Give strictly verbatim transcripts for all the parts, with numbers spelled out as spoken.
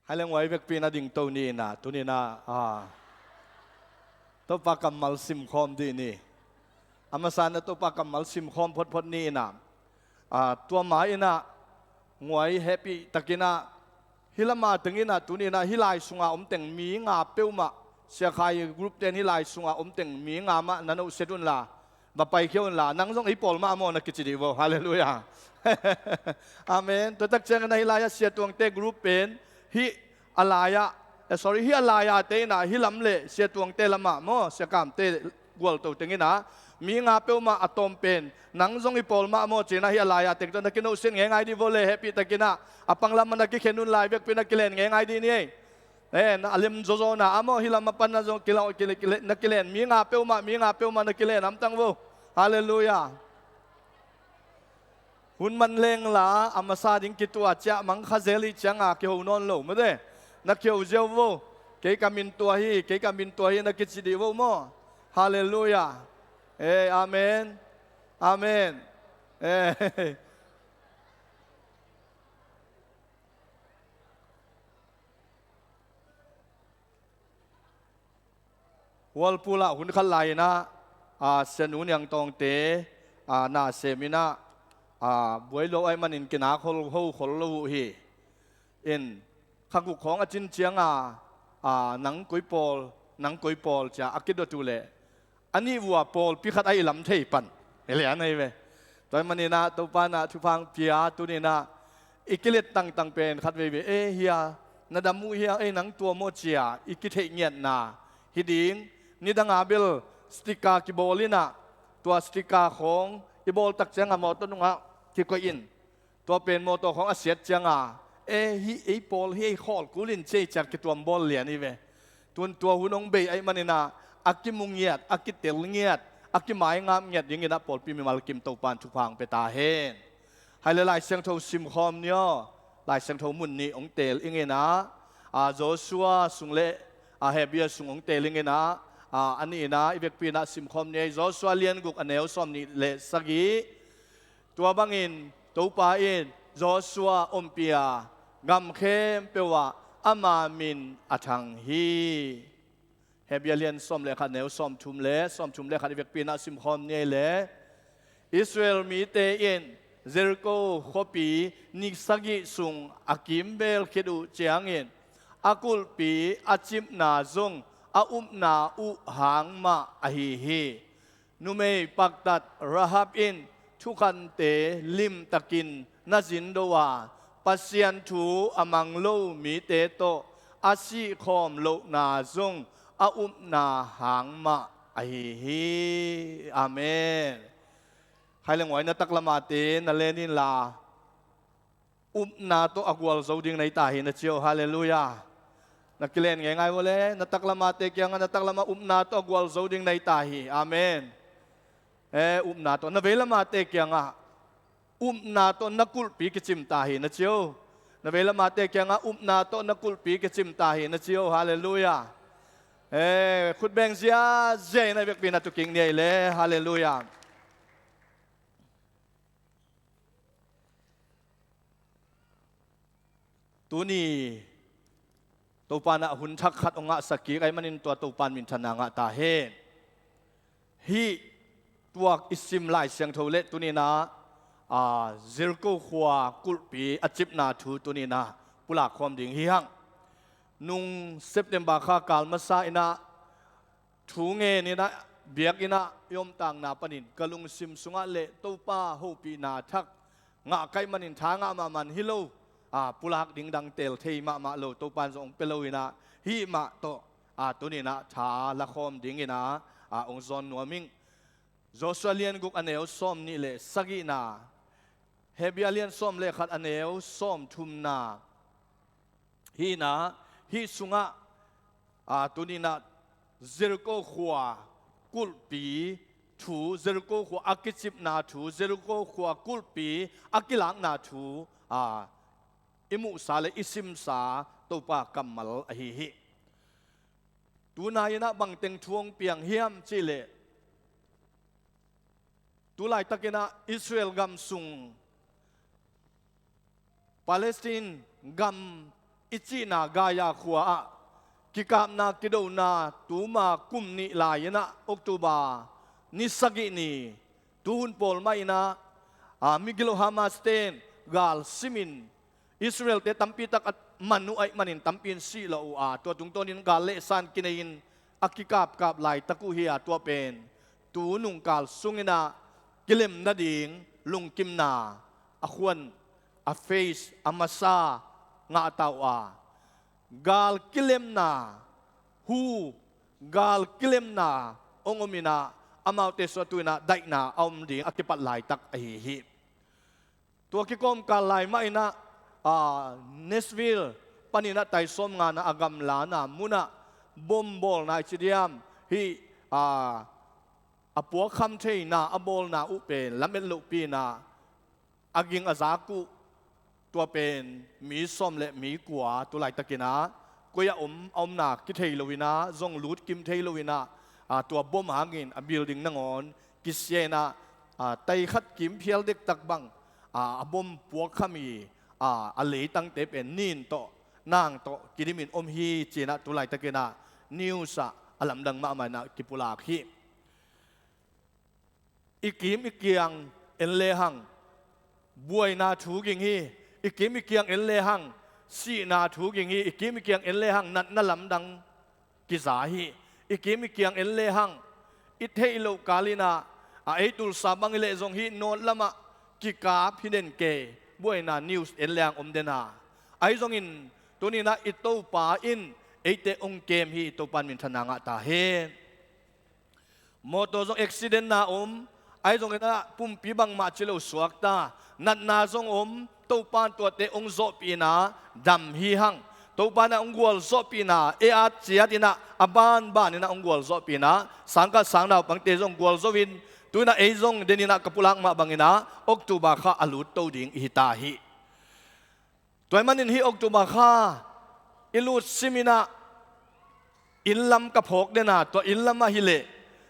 Hai leng uai vekpi na dingto ni ina, tuni ina, a, Topa kammal simkhawm dih ni. A masa na Topa kammal simkhawm photphot ni ina. A, tua ma ina, nguai hehpih tak ina, hih lama teng ina, tuni ina, hih lai sunga om teng mi nga peuhmah, Sia Khai group ten hih lai sunga om teng mi nga mah na nohset unla, va paikhia unla, nang zong ei pawl mah maw na kici dih vo. Halleluiah. Amen. Tua tak ciangin a hih lai-ah Sia Tuangte group pen hih a lai-ah, eh, sorry, hih a lai-ah te ina hih lam le Sia Tuangte lamah maw, Sia Kamte gualto teng ina mi nga peuhmah a tawm pen nang zong i pawl mah maw ci ina hih a lai-ah teng tawh na kinohsiat ngeingai dih vo le, hehpih tak ina a pang lamah na kikhen un lai vekpi na kilen ngeingai dih ni ei. Eh, na a lem zawzawna a maw, hih lam a pan na zong kila, kila, kila, na kilen, mi nga peuhmah, mi nga peuhmah na kilen hamtang vo. Halleluiah. Hun man leng la, a masa ding kituah ciah mang kha zel ih cianga kiho nawn lo, mate. Na kiho ziau vo. Kei ka min tua hi, kei ka min tua hi, na kici dih vo maw. Halleluiah. Eh, amen. Amen. Eh. Walpul ah hun khat lai ina, a, Sia Nu Niang Tawngte, a, na sem ina, a, buai lo ahih manin kinak hol, ho khol lo uh hi. In, kha guk khawng a cin cianga, a, nang koi pawl, nang koi pawl cia a kidot uh leh, a nih vua pawlpi khat a i lam thei pan. I lian ahi ve. Tua ahih manin ah Topa in ah thupha hong pia, tuni in ah i kilet tangtang pen khat veivei, "Eh, hia, na dam uh hia, eh, nang tua maw?" cia i kitheih ngiatna hi ding. Nidang a bel sticker kibawl in ah, tua sticker khawng i bawl tak ciangah mawtaw nungah kikoih in. Tua pen mawtaw khawng a siat ciangah, "Eh, hih ei pawl, hih ei khawl kul in," ci ei ciat kituam bawl lian hi ve. Tun tua hun hong bei ahih manin ah, a kimu ngiat, a kitel ngiat, a kimaingap ngiat dingin ah pawlpi mimal kim Topa in thupha hong pia ta hen. Hai le Lai Siangtho simkhawm ni aw. Lai Siangtho mun nih hong teel ing in ah, a, Joshua sung le, a, Hebrew sung hong teel ing in ah, a, a nih in ah i vekpi in ah simkhawm ni ei. Joshua lian guk a neu sawm nih le sagih. Tua bangin Topa in Joshua ompih a, gam khempeuh ah ama min a thang hi. Hebrew lian sawm le khat, neu sawmthum le sawmthum le khat i vekpi in ah simkhawm ni ei le. Israel mite in Jericho khuapi ni sagih sung a kimvel khit uh ciangin a kulhpi a cipna zong a upna uh hang mah ahi hi. Numei paktat Rahab in thukhante limtakin na zindo a, Pasian thu a mang lo mite tawh a sihkhawm lohna zong a upna hang mah ahi hi. Amen. Hai le nguai na taklam a te na len inla, upna tawh a gualzo ding na hi ta hi, na ci aw. Halleluiah. Na kilen ngeingai vawle, na taklam a te kiangah, na taklam ah upna tawh a gualzo ding na hi ta hi. Amen. Eh, upna tawh. Na veilam a te kiangah, upna tawh na kulhpi kicim ta hi, na ci aw. Na veilam a te kiangah, upna tawh na kulhpi kicim ta hi, na ci aw. Halleluiah. Eh, khut beng ziazia in ah i vekpi in ah tu kik ni ei le. Halleluiah. Tuni Topa in ah hun thak khat hong ngahsak kik ahih manin tua Topa in minthanna ngah ta hen. Hih tuak i sim Lai Siangtho le tuni in ah, a, Jericho khua kulhpi a cipna thu tuni in ah pulak khawm ding hi hang. Nung September kha kal masa in ah thu ngen in ah, biakinn ah i omtakna panin ka lungsim sungah le Topa hopihna thak ngah ka hih manin tha ngah mahmah in hi lo, a, pulak ding dang teel thei mahmah lo, Topa in zong hong pia lo in ah, hih mah tawh, a, tuni in ah tha lakhawm dingin ah, a, hong zawn nuam ing. Joshua lian guk a neu sawm nih le sagihna, Hebrew lian sawm le khat a neu sawm thumna, hih in ah, hih sungah, a, tuni in ah Jericho khua kulhpi thu, Jericho khua a kicipna thu, Jericho khua kulhpi a kilakna thu, a, i muhsa le i simsa Topa kammal ahi hi. Tunai in ah bangteng thu hong piang hiam cih leh, tu laitak in ah Israel gam sung Palestine gam i cihna Gaza khua ah kikapna kidona tuma kum nih lai-in ah October ni sagih ni tuhun pawl mah in ah, a, migilo Hamas ten gal simin Israel-te tampi tak a man uh ahih manin tampi in sih lawh uh a, tua tungtawnin gal lehsan kinei-in a kikapkap laitak uh hi a, tua pen tu nungkal sungin ah kilem nading lungkimna a khuan, a phase, a masa ngah ta uh a, gal kilemna, hu, gal kilemna hong om in ah, amaute suah tu-in ah daihna a om ding a kipat laitak ahi hi. Tua kikawmkal lai mah in ah, a, Nashville panin ah tai sawmngana a gamlana munah bom bawlna i ci diam, hih, a, a puakkham theihna a bawlna uh pen lamet lohpi-in ah a ging a zak uh, tua pen mi sawm le mi kua tu laitakin ah koi a om, a omna kithei lo-in ah, zong lutkim thei lo-in ah, a, tua bom hangin a building nangawn kisia-in ah, a, tai khat kim phial dektak bang, a, a bom puakkham hi a, a leitangte pen nin tawh nang tawh kidimin om hi ci-in ah tu laitakin ah news ah a lamdang mahmah in ah kipulak hi. I kim i kiang en lehang buaina thu ging hi. I kim i kiang en lehang sihna thu ging hi. I kim i kiang en lehang natna lamdang kiza hi. I kim i kiang en lehang i theih loh kal in ah, a, ei Tulsa bang hi leh zong hih north lamah kikap hi den kei, buaina news en lehang om den a. Ahi zongin tuni-in ah i Topa in eite hong kem hi. I Topa in minthanna ngah ta hen. Mawtaw zong accident na om, ahi zongin ah pumpi bangmah ci lo suak ta, natna zong om, Topa in tuate hong zawhpih in ah dam hi hang. Topa in ah hong gualzawhpih in ah, ei at ciat in ah, a banban in ah hong gualzawhpih in ah, sangkah sang naupangte zong gualzo-in, tu-in ah ei zong den in ah ka pulak mah bangin ah October kha a lut to ding i hi ta hi. Tua ahih manin hih October kha i lut sim in ah inn lam ka phawk den a, tua inn lam ah hi leh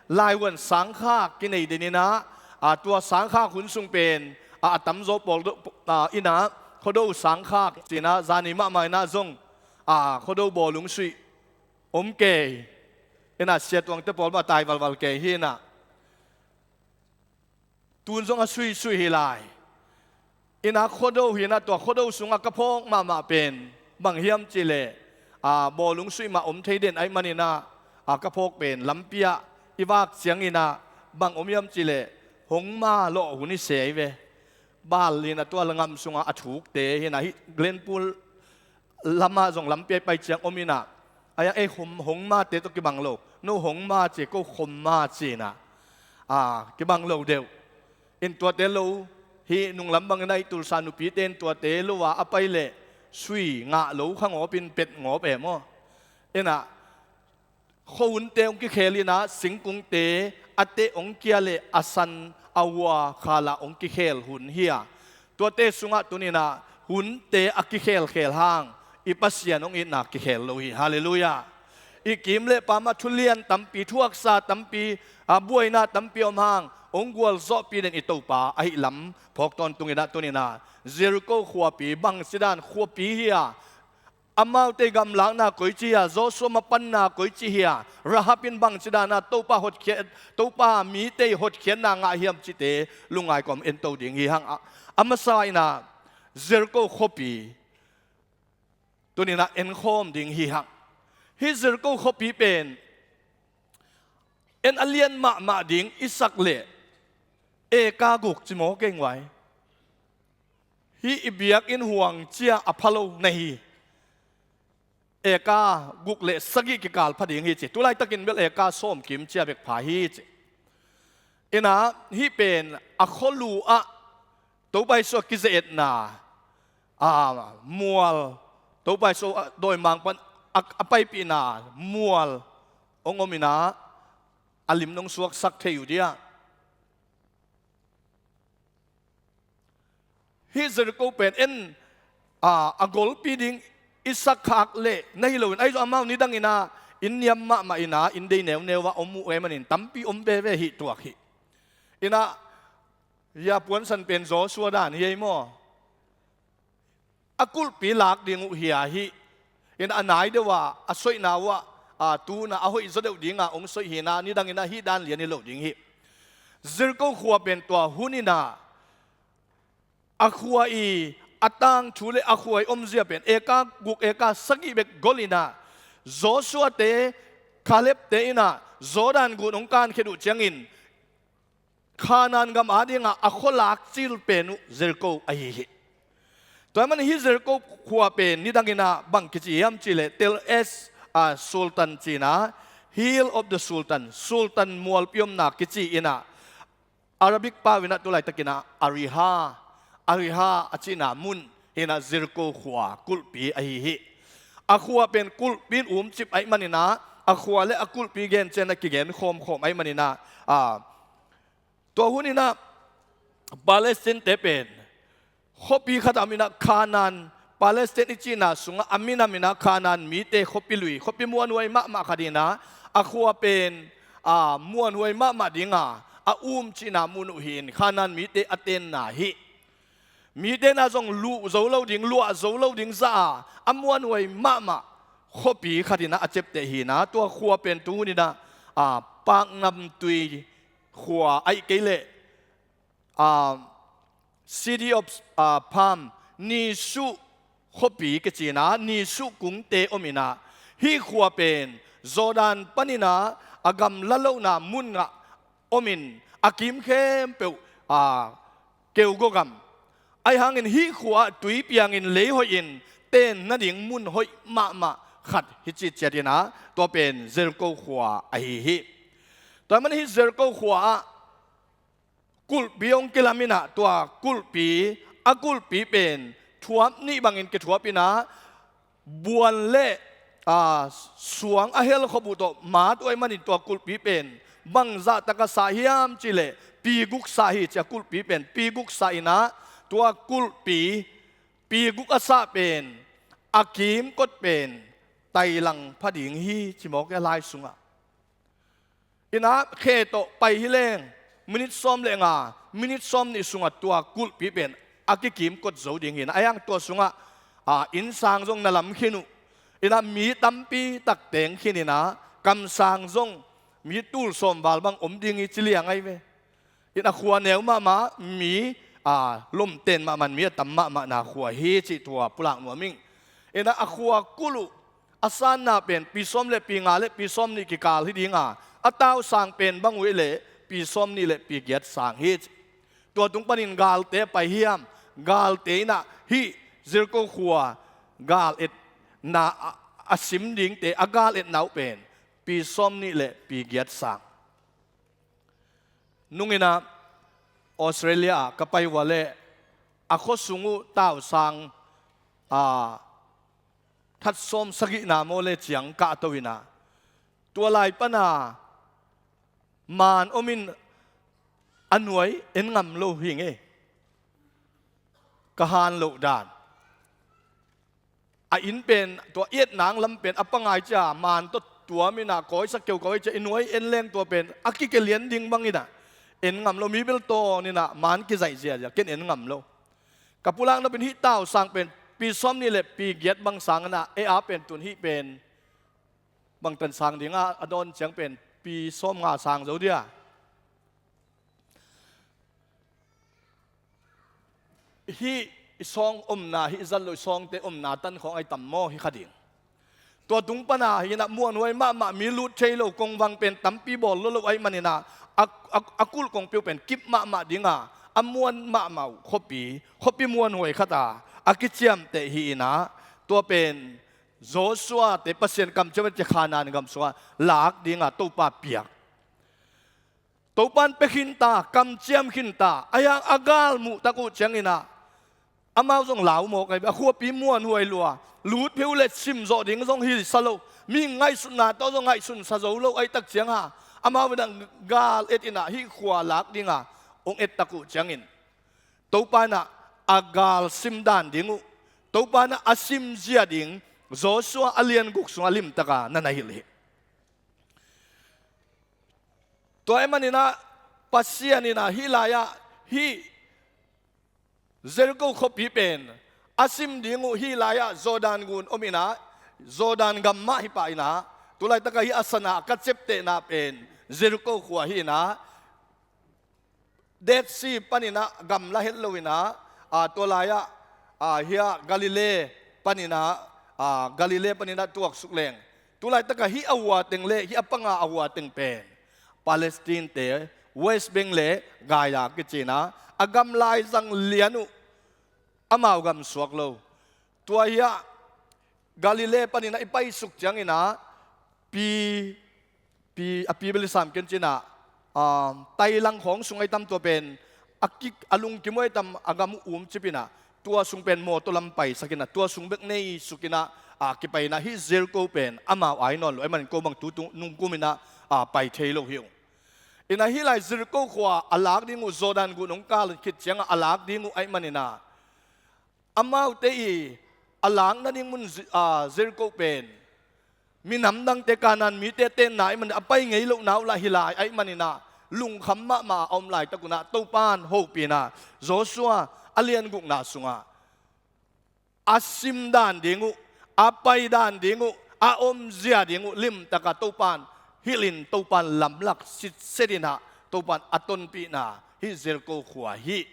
laivuan sangkhak kinei den in ah, a, tua sangkhak hun sung pen, a, a tamzaw pawl do, a, in ah Khuado sangkhak ci-in ah zani mahmah in ah zong, a, Khuado bawlung suih om kei in ah, siatuangte pawl mah tai valval kei hi in ah, tun zong a suisui hi lai. In ah Khuado hi in ah, tua Khuado sungah ka phawk mahmah pen bang hiam cih leh, a, bawlung suih mah om thei den ahih manin ah, a, ka phawk pen lampi ah i vak ciangin ah bang om hiam cih leh hongma lawh hun hi se hi ve. Bal in ah tua ngam sungah a thukte hi in ah, hih Glenpool lamah zong lampi ah i pai ciang om in ah, a, ei hong, hongmate tawh kibang lo. No hongma ci, ko khomma ci in ah, a, kibang lo deuh. In tuate lo, hih nunglam bangin ah hih Tulsa nupite in tuate lo a a pai leh sui ngah lo kha ngawp in pet ngawp e maw. In ah khuahunte hong kikhel in ah, singkungte a teh hong kia leh a san a hua khalah hong kikhel hun hi a, tuate sungah tuni-in ah hunte a kikhelkhel hang i Pasian hong itna kikhel lo hi. Halleluiah. I kim le pam ah thulian tampi, thuaksa tampi, a, buaina tampi om hang hong gualzawhpih den i Topa ahih lam phawk tawntung in ah tuni-in ah Jericho khuapi bangci dan khuapi hi a, amaute gamlakna koici hi a, Joshua mapanna koici hi a, Rahab in bangci dan a Topa hotkhiat, Topa mite hotkhiatna ngah hiam cihte lungngai kawm en to ding hi hang a, a masa in ah Jericho khuapi tuni-in ah en khawm ding hi hang. Hih Jericho khuapi pen en a lian mahmah ding i sak leh eka guk ci maw kei ngua hi. Hih i biakinn huang cia a pha lo na hi. Eka guk le sagih kikal pha ding hi ci. Tulaitakin bel eka sawmkim cia bek pha hi ci. In ah hih pen a khualu ah Topa Jesu a kize-etna, a, mual, Topa Jesu a dawimangpa a, a paipihna mual hong om in ah a lim nong suaksak thei uh dia. Hih Jericho pen en, a, a golpi ding i sak khak leh na hi loin, ahi zong amau nidang in ah inn niam mahmah in ah inn dei neuneu ah om uh e manin tampi om veve hi tuak hi. In ah hia puansan pen Joshua dan hi ei maw. A kulhpi lak ding uh hi a, hih Ina a nai deuh a, a soihna uh ah, a, tu-in ah a hoih zaw deuh ding a hong soih hi-in ah, nidangin ah hih dan lian hi lo ding hi. Jericho khua pen tua hun-in ah a khua i a tangthu le a khua i omzia pen eka guk eka sagih bek gol-in ah, Joshua-te, Caleb-te in ah Jordan gun hong kankhiat uh ciangin Kanaan gam ading a a khualak cil pen uh Jericho ahi hi. Tua ahih manin hih Jericho khua pen nidangin ah bang kici hiam cih leh Tel Es, a, Sultan ci-in ah, Hill of the Sultan, Sultan mualpi omna kici-in ah, Arabic pau-in ah tu laitakin ah Ariha, Ariha a cihna mun hi-in ah Jericho khua kulhpi ahi hi. A khua pen kulhpi in umcip ahih manin ah, a khua le a kulhpi gen ciangin ah kigen khawmkhawm ahih manin ah, a, tua hun-in ah Palestine-te pen khuapi khat a om-in ah Kanaan, Palestine i cihna sungah a minam-in ah Kanaan mite khuapi lui, khuapi muanhuai mahmah khat hi-in ah, a khua pen, a, muanhuai mahmah ding a a umcihna mun uh hi-in Kanaan mite a tenna hi. Mite in ah zong luh zo lo ding, luah zo lo ding zah a a muanhuai mahmah khuapi khat hi-in ah a ciapteh hi-in ah, tua khua pen tu hun-in ah, a, paknamtui khua ahih kei leh, a, City of, a, Palm, Nisuh khuapi kici-in ah, Nisuh kungte om-in ah, hih khua pen Jordan panin ah a gamla lohna mun ah om-in a kim khempeuh, a, keugo gam. Ahih hangin hih khua ah tui piangin lei hoihin ten nading mun hoih mahmah khat hi ci ciat-in ah, tua pen Jericho khua ahi hi. Tua ahih manin hih Jericho khua ah kulhpi hong kilam-in ah, tua kulhpi, a kulhpi pen thuap nih bangin kithuap-in ah, buan le, a, suang a hel khop uh tawh mat uh ahih manin tua kulhpi pen bangzah tak a sah hiam cih leh pi guk sah hi ci a, kulhpi pen pi guk sah-in ah, tua kulhpi pi guk a sah pen a kimkot pen tailang pha ding hi ci mawk e lai sungah. Ina khe tawh pai hi leng, minit sawm le nga, minit sawm nih sungah tua kulhpi pen a kikimkot zo ding hi-in ah, ahih hang tua sungah, a, innsang zong na lam khin uh. Ina mi tampi tak teng khin-in ah, kamsang zong mi tul sawm val bang om ding hi ci liang ahi ve. Ina khua neu mahmah, mi, a, lomten mahmah, mi a tam mahmahna khua hi cih tua pulak nuam ing. Ina a khua kulh uh a sanna pen pi sawm le pi nga le pi sawm nih kikal hi ding a, a tausang pen bang uh hi leh pi sawm nih le pi giat sang hi. Tua tung panin galte a pai hiam, galte in ah hih Jericho khua gal etna a, a sim dingte a gal etna uh pen pi sawm nih le pi giat sang. Nung in ah Australia ah ka pai uh a leh, a khuasung uh tausang, a, that sawm sagihna maw le ciang kahto in ah, tua lai pan a maan om in a nuai en ngam lo hi ing e. Ka han loh dan. A inn pen, tua i etna lam pen a pangai cia maan tawh tuam in ah kawi sa keu kawi cia, i nuai en leng tua pen a kikelian ding bang in ah en ngam lo, mi bel tawn in ah maan kizaih ziazia, ken en ngam lo. Ka pulak nop in hih tausang pen pi sawm nih le pi giat bang sang in ah, ei a pen tun hih pen bangtan sang ding a, a dawn ciang pen pi sawm nga sang zo dia. Hih i sawng omna, hih zat loh i sawngte omna tan khawng ahi tam maw, hi kha ding. Tua tung pan a hi in ah muanhuai mahmah, mi lut thei lo kongvang pen tampi bawl lua lo ahih manin ah, a, a, a kulh kongpi uh pen kip mahmah ding a, a muan mahmah uh khuapi, khuapi muanhuai khat a a kiciamteh hi in ah, tua pen Joshua-te Pasian kamciam a cia Kanaan gam sungah lak ding a Topa piak. Topa in pia khin ta, kamciam khin ta, ahih hang a gal muh tak uh ciang in ah, amau zong lau mawk ahi ve, a khuapi muanhuai lua, lut phei uh leh sim zawh ding zong hi sa lo, mi ngaihsutna tawh zong ngaihsun sa zo lo ahih tak ciang a, amau in ah gal et in ah hih khua lak ding a hong et tak uh ciangin, Topa in ah a gal sim dan ding uh, Topa in ah a sim zia ding, Joshua a lian guk sungah limtak a na na hilh hi. Tua ahih manin ah Pasian in ah hih lai-ah hih Jericho khuapi pen a sim ding uh, hih lai-ah Jordan gun om in ah, Jordan gam mah hi pah inah, tulaitakah hih a sana ka ceptehna pen Jericho khua hi inah, Dead Sea paninah gamla het lo inah, a, tua lai-ah, a, hiah Galilee paninah, a, Galilee paninah tuaksuk leng. Tulaitakah hih a hua teng le hih a panga a hua teng pen Palestine-te, West Bank le Gaza kici inah, a gamlai zang lian uh, amau gam suak lo. Tua hiah Galilee paninah i paisuk cianginah pi, pi, a pi beli sam ken cinah, um, tailang khawng sung ai tam tua pen a kik a lungkim ai tam a gam uh um cipinah tua sung pen mawtaw lam paisakinah tua sung bek nei sukinah, a, kipai inah hih Jericho pen amau ai nawn lo ai manin ko bang tu tu nungkuminah, a, pai thei lo hi uh. Inah hih lai Jericho khua a lak ding uh Jordan gun hong kal khit ciangah a lak ding uh ai maninah amaute i a lak nading mun Zi-, a, Jericho pen minam dangte Kanaan mite tenna ai manin a pai ngei lohna uh lah hi lai ai maninah lungkham mahmah a om laitak unah Topan hopih inah Joshua a lian gukna sungah a sim dan ding uh, a pai dan ding uh, a omzia ding uh limtakah Topan hilhin Topan lamlak sitset inah Topan a tonpihna hih Jericho khua hi.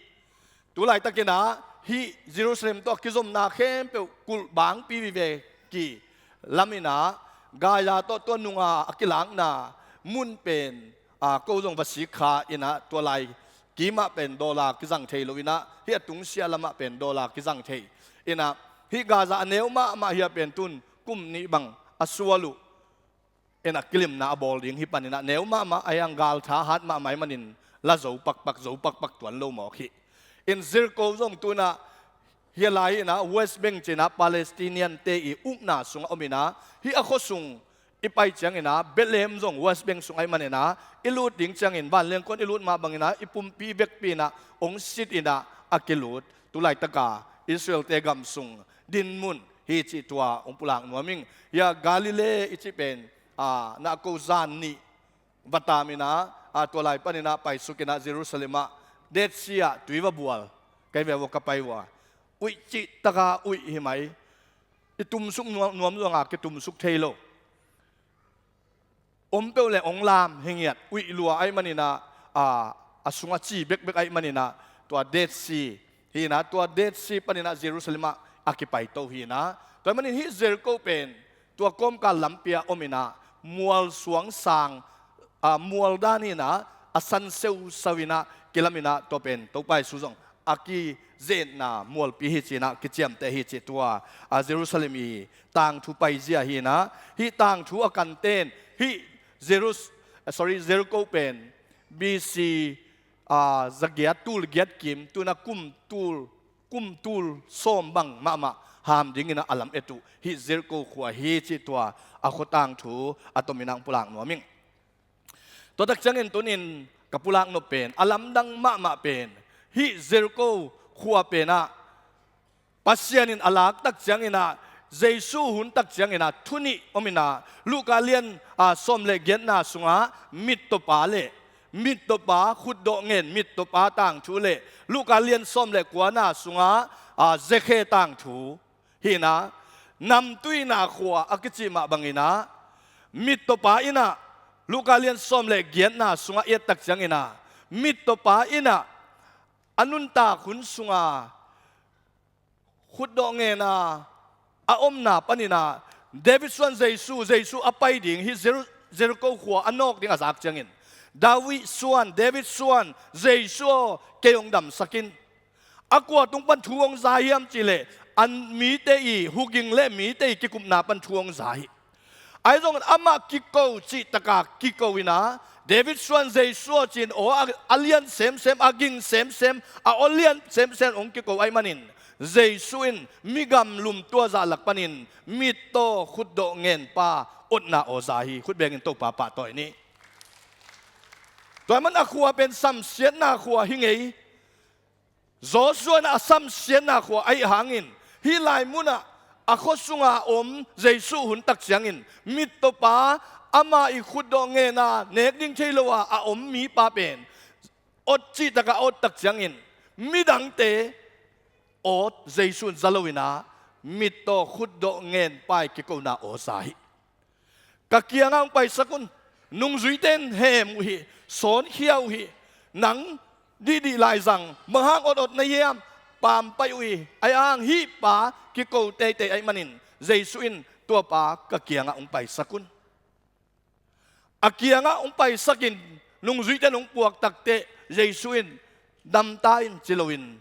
Tulaitakinah hih Jerusalem tawh a kizomna khempeuh kulh bangpi vive ki laminah Gaza tawh tua nunga a kilakna mun pen, a, ko zong va sik kha inah tua lai kimah pen dollar kizang thei lo inah hih a tungsiah lamah pen dollar kizang thei inah hih Gaza a neu mahmah hia pen tun kum nih bang a sual uh inah kilimna a bawl ding hi paninah neu mahmah a hiang galtha hat mahmah ai manin la zo pakpak zo pakpak tuan lo mawk hi. In Jericho zong tunah hia lai inah West Bank cinah Palestinian-te i ukna sungah om inah hih a khuasung i pai cianginah Bethlehem zong West Bank sung ai maninah i lut ding ciangin vanleng kuan i lut mah banginah i pumpi i vekpi inah hong sit inah a kilut tulaitaka Israel-te gam sung dinmun hi cih tua hong pulak nuam ing. Hia Galilee i cih pen, a, na ko zan nih va tam inah, a, tua lai paninah paisuk inah Jerusalem ah Dead Sea ah tui va bual kai ve ua ka pai ua uih cihtaka uih hi mai. I tumsuk nuam, nuam zonga kitumsuk thei lo. Om peuh le ong lam hi ngiat uih lua ai maninah, a, a sungah ci bekbek ai maninah tua Dead Sea hi inah tua Dead Sea paninah Jerusalem ah a kipaito hi inah tua ai manin hih Jericho pen tua kawmkal lampi ah om inah mual suang sang, a, mual dan hi inah a san seusau inah kilam inah tua pen Topa Jesu zong a kizetna mualpi hi cinah kiciamteh hi cih tua, a, Jerusalem i tangthu paizia hi inah hih tangthu a kanten hih Jerus-, sorry, Jericho pen B C, a, zagiat tul giat kim tunah kum tul, kum tul sawm bang mahmah ham dingin a lam et uh hih Jericho khua hi cih tua a khua tangthu a tomin ang pulak nuam ing. Tua tak ciangin tunin ka pulak nop pen a lamdang mahmah pen hih Jericho khua penah Pasian in a lak tak cianginah Jesu hun tak cianginah thu nih om inah Luka lian, a, sawm le giatna sungah mittawpa le mittawpa khutdawh ngen mittawpa tangthu le Luka lian sawm le kuana sungah, a, Zekhe tangthu hi inah namtuina khua a kici mah banginah mittawpa inah Luka lian sawm le giatna sungah i et tak cianginah mittawpa inah a nuntak hun sunga khutdawh ngena a omna paninah David suan Jesu, Jesu a pai ding hih Jeru-, Jericho khua a nawk ding a zak ciangin David suan, David suan Jesu aw kei hong damsak in. A kua tung pan thu hong za hiam cihleh a mite i huging le mite i kikupna pan thu hong za hi. Ahi zongin amah kiko cihtaka kiko inah David suan Jesu aw ci-in aw a, a lian semsem a ging semsem a aw lian semsem hong kiko ai manin Jesu in migam lum tua zah lak panin mittaw khutdawh ngenpa otna aw za hi. Khutbengin Topa pahtawi ni. Tua man a khua pen samsiatna khua hi ngei. Joshua in a samsiatna khua ahi hangin hih lai munah a khuasunga om Jesu hun tak ciangin mittawpa ama i khutdawh ngena nek ding thei lo a a om mipa pen awt cihtaka awt tak ciangin midangte awt Jesu in za lo inah mittaw khutdawh ngen pai kikona aw za hi. Ka kiangah hong paisak un. Nungzuite in hem uh hi, sawnkhia uh hi. Nang dihdih laizang bang hang otot na hiam? Paampaih uh hi. Ahi hang hih pa kiko teitei ahih manin Jesu in tua pa ka kiangah hong paisak un. A kiangah hong paisakin nungzuite in hong puak takteh Jesu in, "Damta in," ci loin,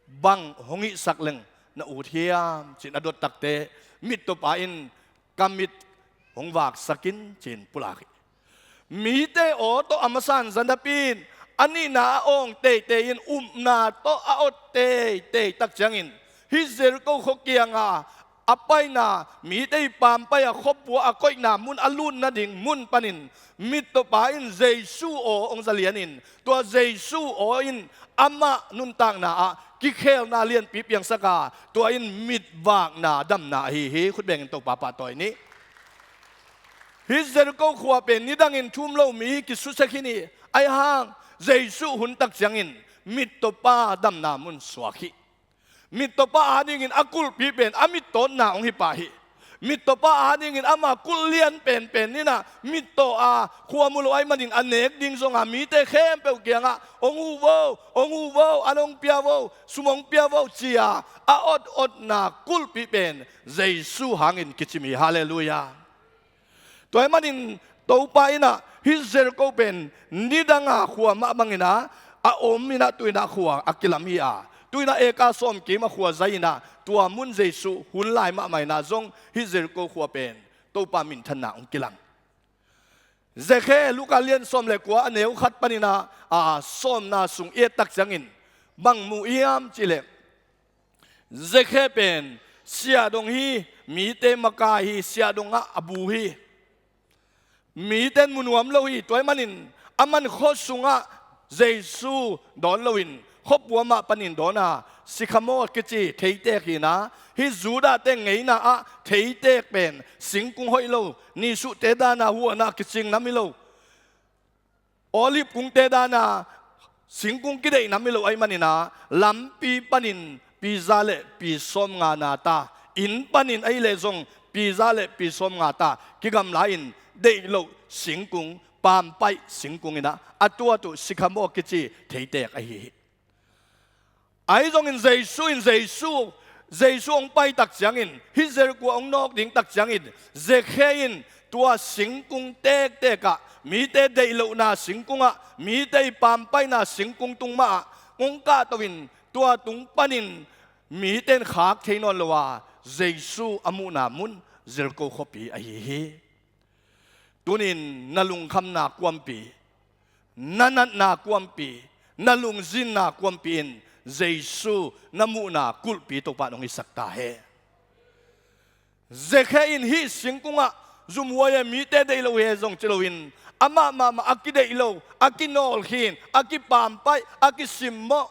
"Bang hong hihsak leng na ut hiam?" ci-in a dot takteh mittawpa in, "Ka mit hong vaksak in," ci-in pulak hi. Mite aw tawh a masa in za napi in a nihna a awng teitei in upna tawh a ot teitei tak ciangin hih Jericho khua kianga a paina, mite i paampaih a khuapua a koihna mun, a lut nading mun panin mittawpa in Jesu aw hong za lianin tua Jesu aw in amah nuntakna ah kikhelna lianpi piangsak a, tua in mitvakna damna ahi hi. Khut bengin Topa pahtawi ni. Hih Jericho khua pen nidangin thu um lo mi kisusia khin hi. Ahi hang Jesu hun tak ciangin mittawpa damna mun suak hi. Mittawpa adingin a kulhpi pen a mittawtna hong hi pah hi. Mittawpa adingin ama kulh lian penpen in ah mittaw a khua mu lo ahih manin a nek ding zonga mite khempeuh kiangah, "Hong huh vo, hong huh vo, an hong pia vo, sum hong pia vo," ci-a a ot otna kulhpi pen Jesu hangin kicim hi. Halleluiah. Tua ahih manin Topa in ah hih Jericho pen nidanga khua mah bangin ah a om in ah tu-in ah khua a kilam hi a, tu-in ah eka sawm kim a khua zai in ah tua mun Jesu hun lai mahmah in ah zong hih Jericho khua pen Topa minthanna hong kilang. Zakhe, Luka lian sawm le kua a neu khat panin ah, a, sawmna sung i et tak ciangin bang mu hiam cih leh, Zakhe pen siahdong hi, mite makai hi, siahdong ah a bu hi. Mite in mu nuam lo hi. Tua ahih manin aman khua sungah Jesu dawn loin khuapua mah panin dawn a, sikhamore kici theitek hi in ah, hih Judah-te ngeina ah theitek pen singkung hoih lo, nisuhte dan a huan a kicing nam hi lo, olive kungte dan a singkung kideih nam hi lo ahih manin ah lampi panin pi za le pi sawmnga na ta, inn panin ahih leh zong pi za le pi sawmnga ta kigamla-in deih loh singkung, paampaih singkung in ah a tuat uh sikhamore kici theitek ahi hi. Ahi zongin Jesu in, Jesu, Jesu hong pai tak ciangin, hih Jericho hong nawk ding tak ciangin, Zakhe in tua singkung tektek ah, mite deih lohna singkung ah, mite i paampaihna singkung tung mah ah hong kahto in, tua tung panin mite in khak thei nawn lo a, Jesu a muhna mun Jericho khuapi ahi hi. Tunin na lungkhamna kuampi, na natna kuampi, na lungzinna kuampi in Jesu na muhna kulhpi Topa in hong hisak ta hen. Zakhe in hih singkung ah zumhuai e, mite deih lo hi e zong ci loin, amah mahmah a kideih lo, a kinawlkhin, a kipaampaih, a kisimmawh,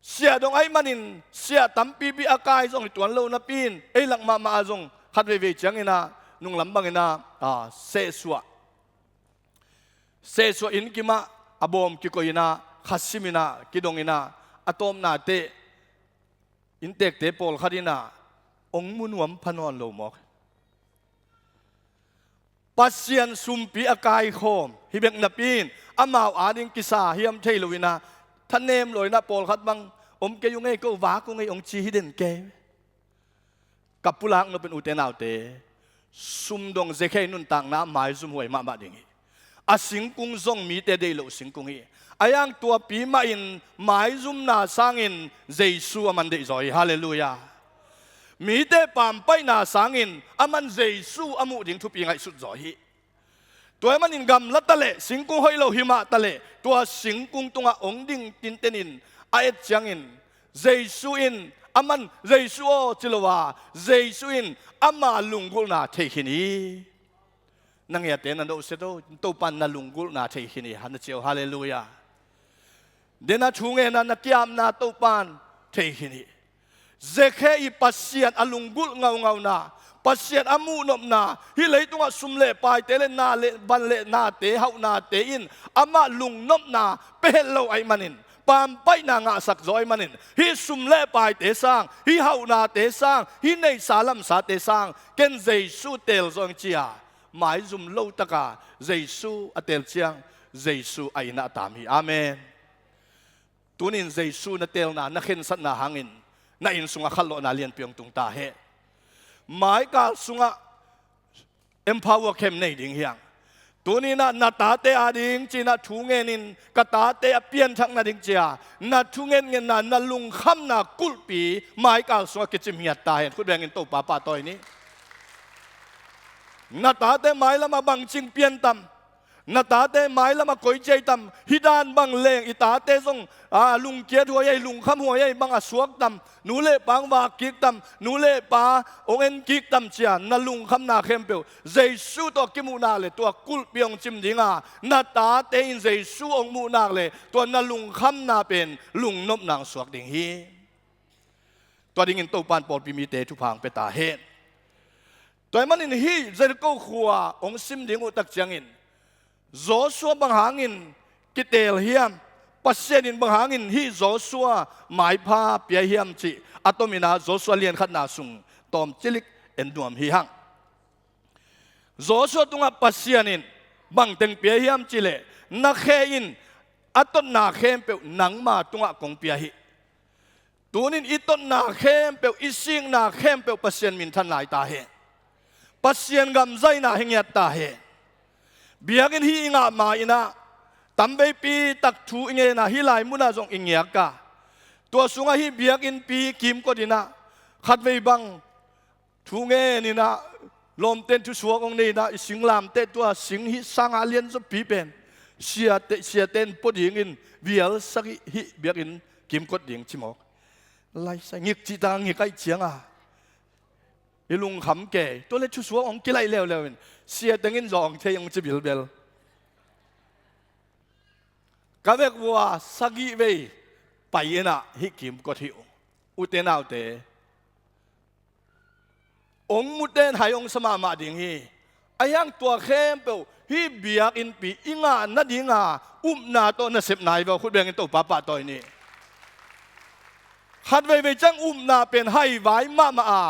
siahdong ahih manin siah tampipi a kai zong hi tuan lo napi in, ei lak mahmah ah zong khat veivei ciangin ah, nunglam bangin ah, a, sehsuah, sehsuah inn kim ah a bawm kikoih in ah, kha sim in ah, kidong in ah, a tawpna teh inntekte pawlkhat in ah hong mu nuam pha nawn lo mawk. Pasian sumpi a kaikhawm hi bek napi in, amau ading kisa hiam thei lo in ah, thanem lo in ah, pawlkhat bang, "Om kei ung ei, ko vak ung ei," hong ci hi den kei. Ka pulak nop in, ute naute, sumdong Zakhe nuntakna maizumhuai mahmah ding hi. A singkung zong mite deih loh singkung hi. Ahi hang tuapi mahin maizumna sangin Jesu aman deihzaw hi. Halleluiah. Mite paampaihna sangin aman Jesu a muh ding thupi ngaihsut zaw hi. Tua ahih manin gamla taleh, singkung hoih lo hi mah taleh, tua singkung tungah hong ding tintenin a et ciangin, Jesu in, aman, "Jesu aw," ci lo a, Jesu in ama lunggulhna thei khin hi. Na ngiate na nohsia to, Topa in na lunggulhna thei khin hi, ha, na ci o. Halleluiah. Dena thu ngen a na kiamna Topa in thei khin hi. Zakhe i Pasian a lunggulh ngaungauna, Pasian a muhnopna, hih leitungah sum le paite le na le van le nate, hauhnate in amah lungnopna pia het lo ahih manin, pampaihna ngahsak zaw ahih manin, hih sum le paite sang, hih hauhnate sang, hih neihsa lamsate sang ken Jesu teel zaw ing ci-a maizum lo taka Jesu a teel ciang Jesu a inn ah a taam hi. Amen. Tunin Jesu na teelna, na khensatna hangin na inn sungah khatlawhna lianpi hong tung ta hen. Maikal sungah empower camp nei ding hi hang. Tuninah na tate ading cinah thu ngenin ka tate a pianthak nading cia na thu ngenngenna, na lungkhamna kulhpi maikal sungah kicim hiat ta hen. Khut bengin Topa pahtawi ni. Na tate mailamah bangcing pian tam? Na tate mailamah koi ciai tam? Hih dan bang leng i tate zong, a, lungkiat huai ei, lungkham huai ei bang a suak tam? Nu le pa hong vak kik tam? Nu le pa hong en kik tam cia na lungkhamna khempeuh Jesu tawh kimuhnak le tua kulhpi hong cim dinga, na tate in Jesu hong muhnak le tua na lungkhamna pen lungnopna hong suak ding hi. Tua dingin Topan pawlpi mite thupha hong pia ta hen. Tua ahih manin hih Jericho khua hong sim ding uh tak ciangin Joshua bang hangin kiteel hiam? Pasian in bang hangin hih Joshua maipha pia hiam cih a tominah Joshua liankhatna sung tawm cilik en nuam hi hang. Joshua tungah Pasian in bangteng pia hiam cihleh, na khe in a totna khempeuh nangma tungah kong pia hi. Tunin i totna khempeuh, i sikna khempeuh Pasian minthan lai ta hen. Pasian gam zaina hi ngiat ta hen. Biakinn hih i ngah ma-inah tamveipi tak thu i ngenah hih lai munah zong i ngiak a, tua sungah hih biakinnpi kimkot inah khatvei bang thu ngeninah lawmten thusuak hong neinah i singlamteh tua sing hih sanga lianzapi pen siate, siaten pua dingin vial sagih hih biakinn kimkot ding ci mawk. Laisai ngik cihta ngik aih cianga i lungkham kei. Tua le thusuak hong kilaih leuleu in siateng in zawng thei hong ci bilbel. Ka vek vua sagih vei pai inah hih kimkot hi uh. Ute naute, hong muten hai hong sa mahmah ding hi. Ahi hang tua khempeuh hih biakinnpi i ngah nadinga upna tawh nasep nai veu. Khut bengin Topa pahtawi ni. Khatveivei ciang upna pen haivai mahmah a,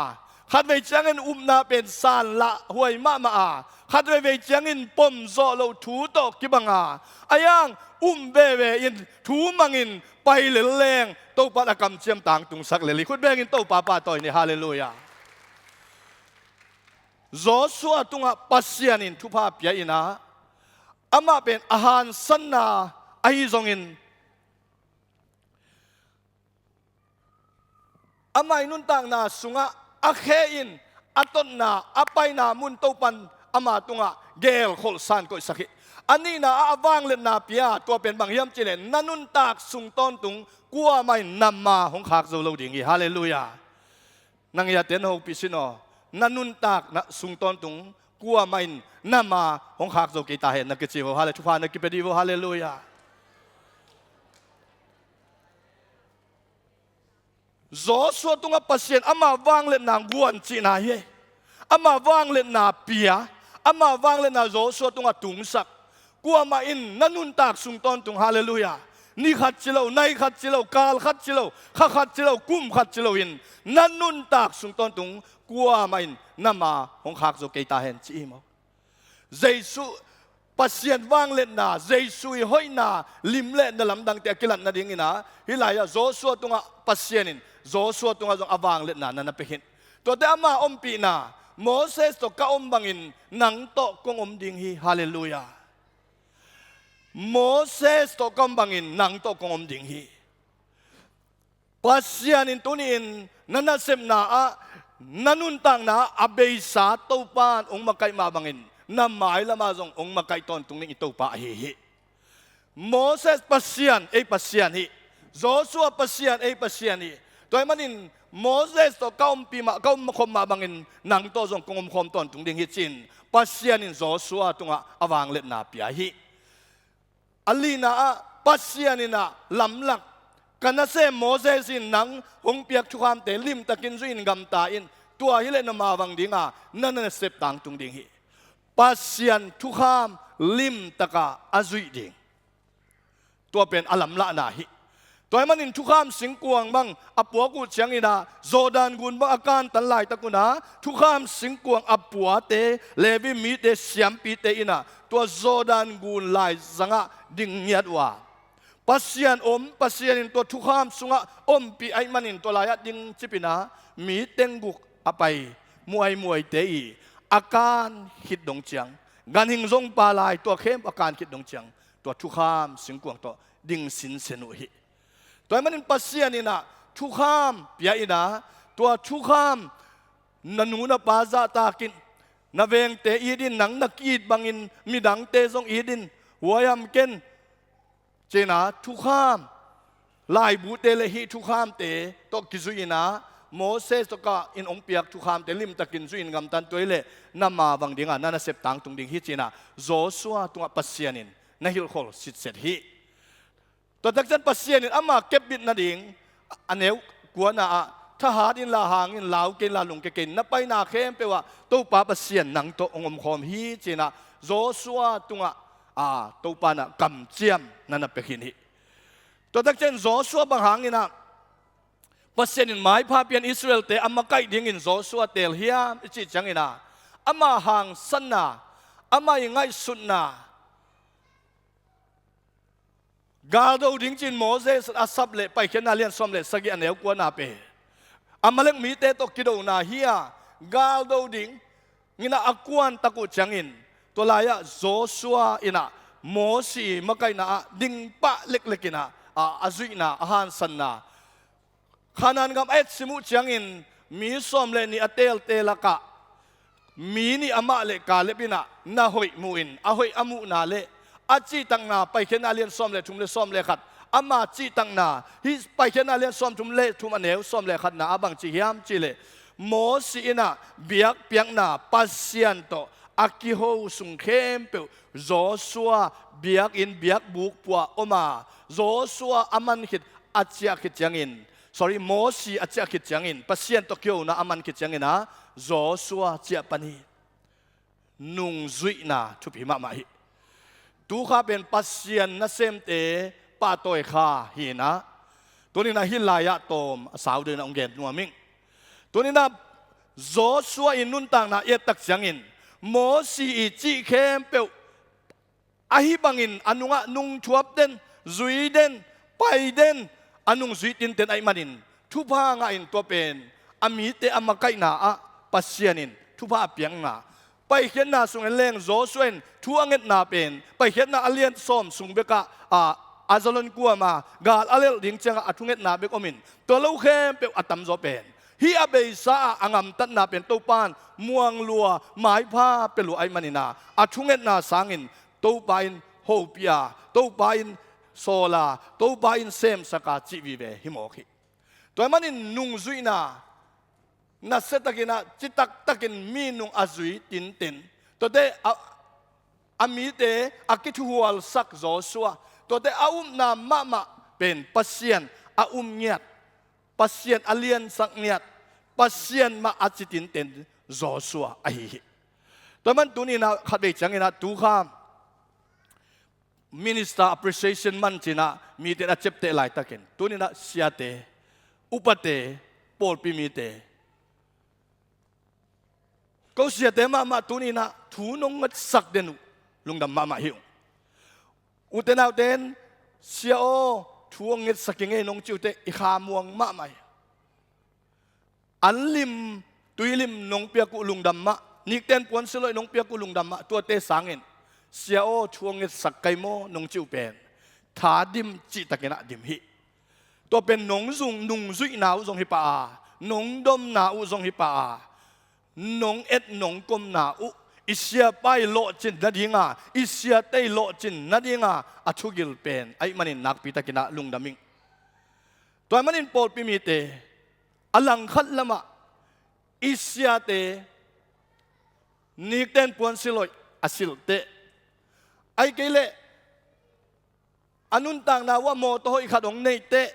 khatveivei ciangin upna pen sanlah huai mahmah a, khatveivei ciangin pomzawh loh thu tawh kibang a, ahi hang um veve in thu mangin pai lel leng Topa in a kamciam tangtungsak lel hi. Khut bengin Topa pahtawi ni. Halleluiah. Joshua tungah Pasian in thupha pia inah amah pen a hansanna ahi zongin amah i nuntakna sungah a khe in a totna, a paina mun Topan ama tungah geelkholh san koihsak hi. A nihna ah a vangliatna pia, tua pen bang hiam cihleh na nuntak sung tawntung kuamah in nama hong khak zo lo ding hi. Halleluiah. Nang i a ten hopih sin aw, na nuntak na sung tawntung kuamah in nama hong khak zo kei ta hen na kici vo. Halle, thupha na kipia dih vo. Halleluiah. Joshua tungah Pasian ama vangliatna guan cihna hi. Ama vangliatna pia, ama vangliatna Joshua tungah tungsak. Kuamah in na nuntak sung tawntung, halleluiah, ni khat ci lo, nai khat ci lo, kal khat ci lo, kha khat ci lo, kum khat ci lo in na nuntak sung tawntung kuamah in nama hong khak zo kei ta hen ci hi maw? Jesu, Pasian vangliatna, Jesu i hoihna lim le na lamdangte a kilat nadingin ah hih lai-ah Joshua tungah Pasian in Joshua tungah zong a vangliatna na na pia khin. Tuate ama ompihna, Moses tawh ka om bangin nang tawh kong om ding hi. Halleluiah. Moses tawh ka om bangin nang tawh kong om ding hi. Pasian in tuni-in na nasepna ah na nuntakna ah a beisa Topa in hong makaih mah bangin na mailamah zong hong makaih tawntung ding i Topa ahi hi. Moses Pasian, ei Pasian hi. Joshua Pasian, ei Pasian hi. Tua ahih manin Moses tawh ka ompih mah, ka omkhop mah bangin nang tawh zong kong omkhawm tawntung ding hi ci-in Pasian in Joshua tungah a vangliatna pia hi. A lina ah Pasian in ah lamlak, ka nasem Moses in nang hong piak thukhamte limtakin zuih in gamta in, tua hileh na mavang dinga na nasep tangtung ding hi. Pasian thukham limtaka a zuih ding, tua pen a lamlahna hi. Tua ahih manin thukham singkuang bang a puak uh ciangin ah, Jordan gun bang a kantan laitak un ah, thukham singkuang a puate, Levi mite, siampite in ah, tua Jordan gun laizangah ding ngiat uh a, Pasian om, Pasian in tua thukham sungah ompih ahih manin tua lai-ah ding cipin ah, mi teng guk a pai muaimuaite i a kan khit dong ciang, ganhing zong pha lai, tua khempeuh a kan khit dong ciang, tua thukham singkuang tawh ding sinsen uh hi. Tua ahih manin Pasian in ah thukham pia in ah, tua thukham na nu na pa zahtak in, na vengte it in, nang na ki-it bangin midangte zong it in, huaiham ken, ci-in ah thukham, laibute le hih thukhamte tawh kizui in ah, Moses tawh kah in hong piak thukhamte limtakin zui in gamta in, tua hi leh na mavang ding a, na nasep tangtung ding hi, ci-in ah Joshua tungah Pasian in na hilhkhol sitset hi. Tua tak ciang Pasian in ama kepbit nading, a neu kuana ah, thahat inla, hang inla, lau kei inla, lungkia kei in, na paina khempeuh ah Topa Pasian nang tawh hong omkhawm hi, ci-in ah Joshua tungah, a, Topa in ah kamciam na na pia khin hi. Tua tak ciang Joshua bang hangin ah Pasian in maipha pian Israelte a makaih dingin Joshua teel hiam i cih ciangin ah, ama hangsanna, ama i ngaihsutna, galdo ding ci-in Moses a sap leh Paikhiatna lian sawm le sagih a neu kuana pen, Amalek mite tawh kidona hi a, galdo ding in ah a kuantak uh ciangin, tua lai-ah Joshua in ah Mosi makaihna ah ding pah leklek in ah, a, a zuihna, a hansanna, Kanaan gam a etsim uh ciangin mi sawm le nih a teelte lakah mi nih amah le Kaleb in ah na hoih muh in, a hoih a muhna le a cihtakna, Paikhiatna lian sawm le thum le sawm le khat, ama cihtakna, hih Paikhiatna lian sawm thum le thum a neu sawm le khatna ah bang ci hiam cih leh, Mosi in ah biakpiakna Pasian tawh a kiho sung khempeuh Joshua biakinn, biakbuk puah om a, Joshua a man khit, a ciah khit ciangin, sorry, Mosi a ciah khit ciangin, Pasian tawh kihona a man khit ciangin ah, Joshua ciah pan hi. Nungzuihna thupi mahmah hi. Tu kha pen Pasian nasemte pahtawi kha hi in ah, tuni-in ah hih lai-ah tawm a sau dingin ah hong gen nuam ing. Tuni-in ah Joshua i nuntakna i et tak ciangin, Mosi i cih khempeuh ahi bangin a nungah nungthuap den, zui den, pai den, a nungzui tinten ahih manin, thupha ngah in tua pen a mite a makaihna ah Pasian in thupha a piakna, Paikhiatna sung en leng Joshua in thu a ngetna pen, Paikhiatna a lian sawm sung bekah, a, a zalon kuam a, gal a lelh ding ciangah a thungetna bek om in, tua lo khempeuh a tamzaw pen, hih a beisa ah a gamtatna pen Topa in muang lua, maipha pia lua ahih manin ah, a thungetna sangin Topa in hopih a, Topa in sawl a, Topa in semsak a cih vive hi mawk hi. Tua ahih manin nungzuihna, nasiatakin ah, citaktakin minung a zui tinten, tuate a, a mite a kithuhualsak Joshua, tuate a upna mahmah pen Pasian a um ngiat, Pasian a liansak ngiat, Pasian mah a ci tinten Joshua ahi hi. Tua ahih manin tuni-in ah khatvei ciangin ah tu kha Minister Appreciation Month ci-in ah mite in a ciapteh laitakin, tuni-in ah siate, upate, pawlpi mite, ko siate mahmah tuni-in ah thu nong ngetsak den uh, lungdam mahmah hi ung. Ute naute in, "Sia aw, thu hong ngetsak ing ei," nong cih uh teh i kha muang mahmah hi. An lim, tui lim nong piak uh lungdam mah, nikten puansilh hoih nong piak uh lungdam mah, tuate sangin, "Sia aw, thu hong ngetsak ka hi maw," nong cih uh pen tha dim, cihtakin ah dim hi. Tua pen nong zung, nungzuihna uh zong hi pah a, nong domna uh zong hi pah a, nong et nong komna uh, i siapa i lawhcin nading a, i siate i lawhcin nading a, a thugil pen ahih manin nakpitakin ah lungdam ing. Tua ahih manin pawlpi mite, a langkhat lamah i siate nikten puansilh hoih a silh teh, ahih kei leh a nuntakna uh ah mawtaw hoih khat hong neih teh,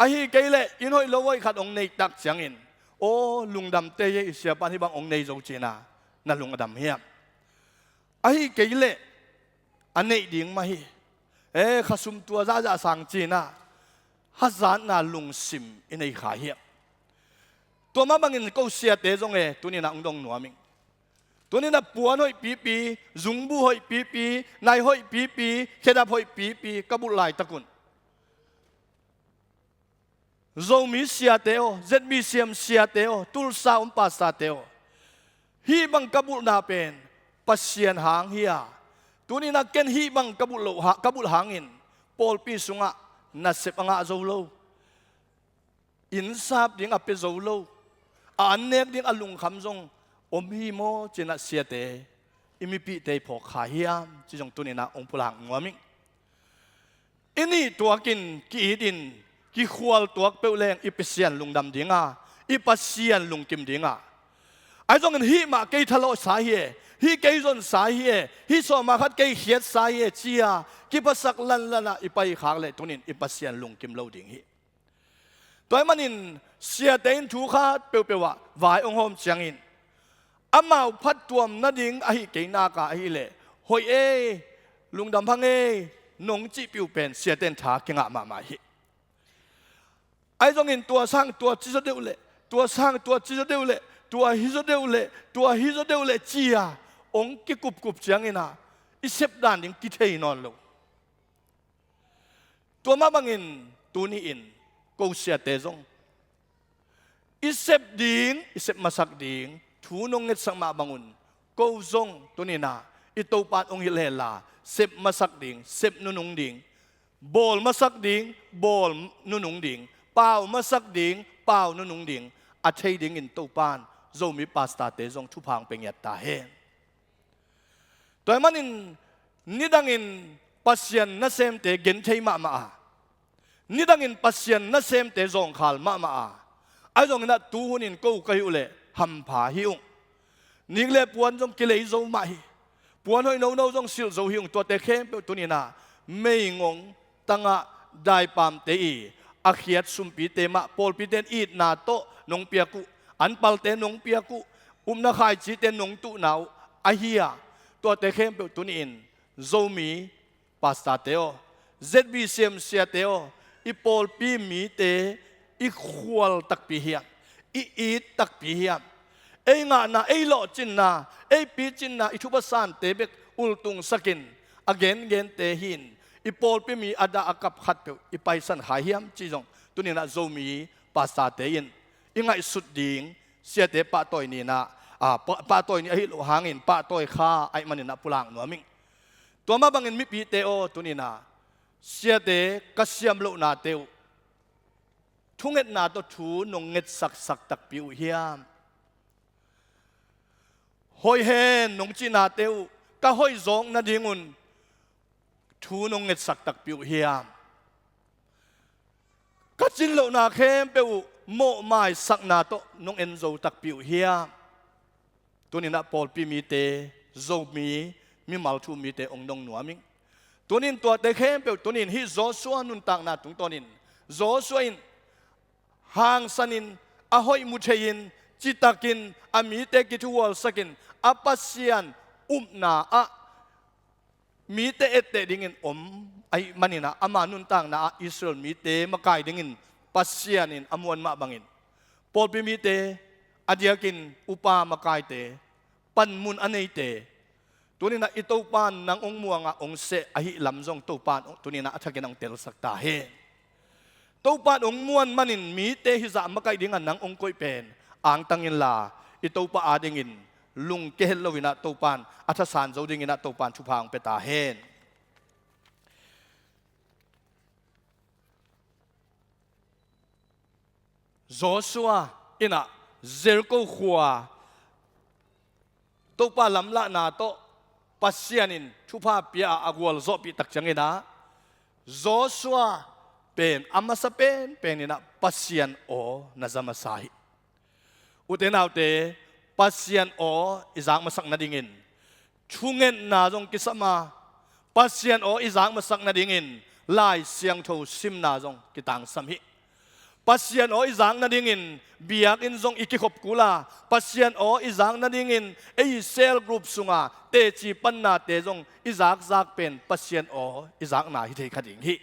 ahih kei leh inn hoih lo hoih khat hong neih tak ciangin, "Aw, lungdam teh ei, i siapa in hih bang hong nei zo," ci-in ah na lung a dam hiam? Ahih kei leh a neih ding mah hi. "Eh, khasum tua zahzah sang," ci-in ah hazatna lungsim i nei kha hiam? Tua mah bangin ko siate zong e, tuni-in ah hong dong nuam ing. Tuni-in ah puan hoih pipi, zungbu hoih pipi, nai hoih pipi, khedap hoih pipi ka bulh laitakun, Zomi siate aw, Z B C M siate aw, Tulsa om pastorte aw, hih bang ka bulhna pen Pasian hang hi a, tuni-in ah ken hih bang ka bulh loh ha, ka bulh hangin pawlpi sungah nasep a ngah zo lo, innsap ding a pia zo lo, a an nek ding a lungkham zong om hi maw, ci-in ah siate, i mipihte i phawk kha hiam, ci zong tuni-in ah hong pulak nuam ing. I nih tuakin, ki-itin, kikhual tuak peuh leng i Pasian lungdam ding a, i Pasian lungkim ding a. Ahi zongin hih mah kei thalawhsa hi e, hih kei zonsa hi e, hih sawm ah khat kei khiatsa hi e, ci-a kiphasak lanlan ah i paikhak leh tuni-in i Pasian lungkim lo ding hi. Tua ahih manin siate in thu khat peuhpeuh ah vai hong hawm ciangin, amau phattuam nading ahi kei nak a ahih leh, hoih e, lungdam hang e, nong cihpih uh pen siate in tha kingah mahmah hi. Ahi zongin tua sang tua ci zaw deuh leh, tua sang tua ci zaw deuh leh, tua hi zaw deuh leh, tua hi zaw deuh leh, ci-a hong kikupkup ciangin ah i sep dan ding kithei nawn lo. Tua mah bangin tuni-in ko siate zong, i sep ding, i sep masak ding thu nong ngetsak mah bangun, ko zong tuni-in ah i Topa in hong hilh hen la, sep masak ding, sep nunung ding, bawl masak ding, bawl nunung ding, pau masak ding, pau nunung ding a thei dingin Topa in Zomi pastorte zong thupha hong pia ngiat ta hen. Tua ahih manin nidangin Pasian nasemte genthei mahmah a, nidangin Pasian nasemte zawngkhal mahmah a, ahi zongin ah tu hunin ko ka hih uh leh hampha hi ung. Nik le puan zong kilei zo mah hi. Puan hoih nono zong silh zo hi ung. Tuate khempeuh tuni-in ah meigong tangah daipamte i a khiat sumpite mah pawlpite in itna tawh nong piak uh, anpalte nong piak uh, upna khaicite nong tuhna uh ahi a, tuate khempeuh tuni-in Zomi pastorte aw, Z B C M siate aw, i pawlpi mite i khual takpi hiam, i it takpi hiam? Ei ngahna, ei lawhcinna, ei picinna, i thupha sante bek ultungsakin a gengente hi-in i pawlpi mi a dah a kap khatpeuh i paisan kha hiam cih zong tuni-in ah Zomi pastorte in i ngaihsut ding, siate pahtawi ni-in ah, a, pa-, pahtawi ni ahi loh hangin pahtawi kha ahih manin ah pulak nuam ing. Tua mah bangin mipite aw, tuni-in ah siate ka siam lohnate uh thungetna tawh thu nong ngetsaksak takpi uh hiam? Hoih hen nong cihnate uh ka hoih zawk nadingun thu nong ngetsak takpi uh hiam? Ka cin lohna khempeuh uh mawhmaisakna tawh nong en zo takpi uh hiam? Tuni-in ah pawlpi mite, Zomi mimal thu mite hong dong nuam ing. Tuni-in tuate khempeuh, tuni-in hih Joshua nuntakna tungtawnin Joshua in hangsanin, a hoih mu thei-in, citakin, a mite kithuhualsakin, a Pasian upna ah mite etteh dingin om ahih manin ah ama nuntakna ah Israel mite makai dingin Pasian in a muan mah bangin pawlpi mite, a diakin upa makaite, panmun a neite, tuni-in ah i Topa in nang hong muang a hong seh ahih lam zong Topa in tuni-in ah a thakin hong telsak ta hen. Topa in hong muan manin mite hih zah makaih dingah nang hong koih pen angtang inla, i Topa adingin lungkia het loin ah Topa in a thasan zo dingin ah Topa in thupha hong pia ta hen. Joshua in ah Jericho khua Topa lamlahna tawh Pasian in thupha pia a, a gualzawhpih tak ciangin ah Joshua pen a masa penpen in ah Pasian aw na za masa hi. Ute naute, Pasian aw i zak masak nadingin thungetna zong kisam a, Pasian aw i zak masak nadingin Lai Siangtho simna zong kitangsam hi. Pasian aw i zak nadingin biakinn zong i kikhop kul a, Pasian aw i zak nadingin ei cell group sunga teci pannate zong i zakzak pen Pasian aw i zakna hi thei kha ding hi.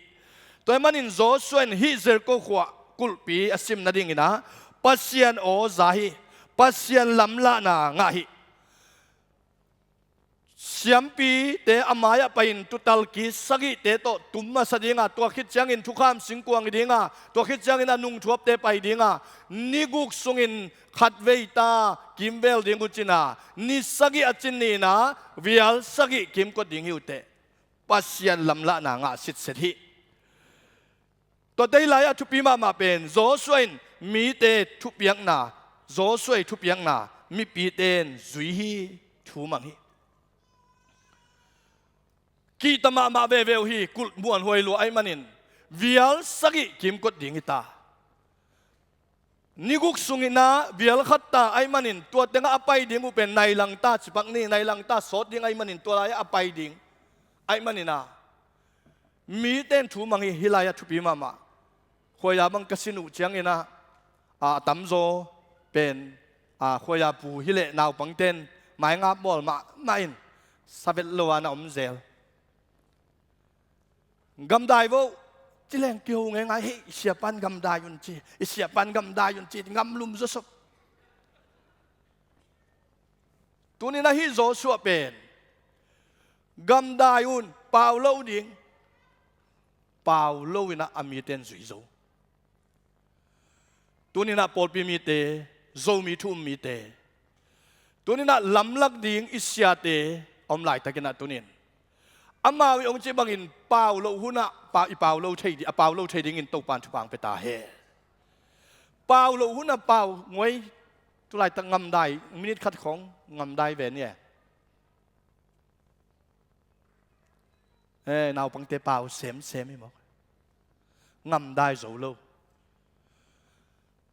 Tua ahih manin Joshua in hih Jericho khua kulhpi a sim nadingin ah Pasian aw za hi. Pasian lamlahna ngah hi. Siampite a mai-ah pai-in tuutal kis sagihte tawh tum masa dinga, tua khit ciangin thukham singkuang i dinga, tua khit ciangin a nungthuapte pai dinga, ni guk sungin khatvei ta kimvel ding uh cin a, ni sagih a cin ni-in ah vial sagih kimkot ding hi uh teh. Pasian lamlahna ngah sitset hi. Tuate hih lai-ah thupi mahmah pen Joshua in mite thupiakna, Joshua ii thupiakna mipite in zui hi, thu mang hi. Kihta mahmah veve uh hi, kulh muanhuai lua ahih manin vial sagih kimkot ding hi ta. Ni guk sungin ah vial khat ta ahih manin tua tengah a pai ding uh pen nai lang ta, cipak ni, nai lang ta sawt ding ahih manin tua lai-ah a pai ding ahih manin ah mite in thu mang hi. Hih lai-ah thupi mahmah. Khuaia bang ka sin uh ciangin ah, a tamzaw pen, a khuaia pu hi leh naupangte in maingap bawl mahmah in sa vet lo-a na om zel. Gamdai vo, ci leng kiho ngeingai hi, i siapa'n gamdai un ci, i siapa'n gamdai un ci, ngamlum zawsop. Tuni-in ah hih Joshua pen gamdai un, pau lo ding, pau lo-in ah a mite in zui zo. Tuni-in ah pawlpi mite, Zomi thu um mite, tuni-in ah lamlak ding i siate a om laitakin ah tuni-in amau i hong cih bangin pau loh hunah pa, i pau lo thei di, a pau lo thei dingin Topa'n thupha hong pia ta hen. Pau loh hunah pau ngoi, tu laitak ngamdai, minit khat khawng ngamdai ve ni e. Eh, naupangte pau semsem hi maw. Ngamdai zo lo.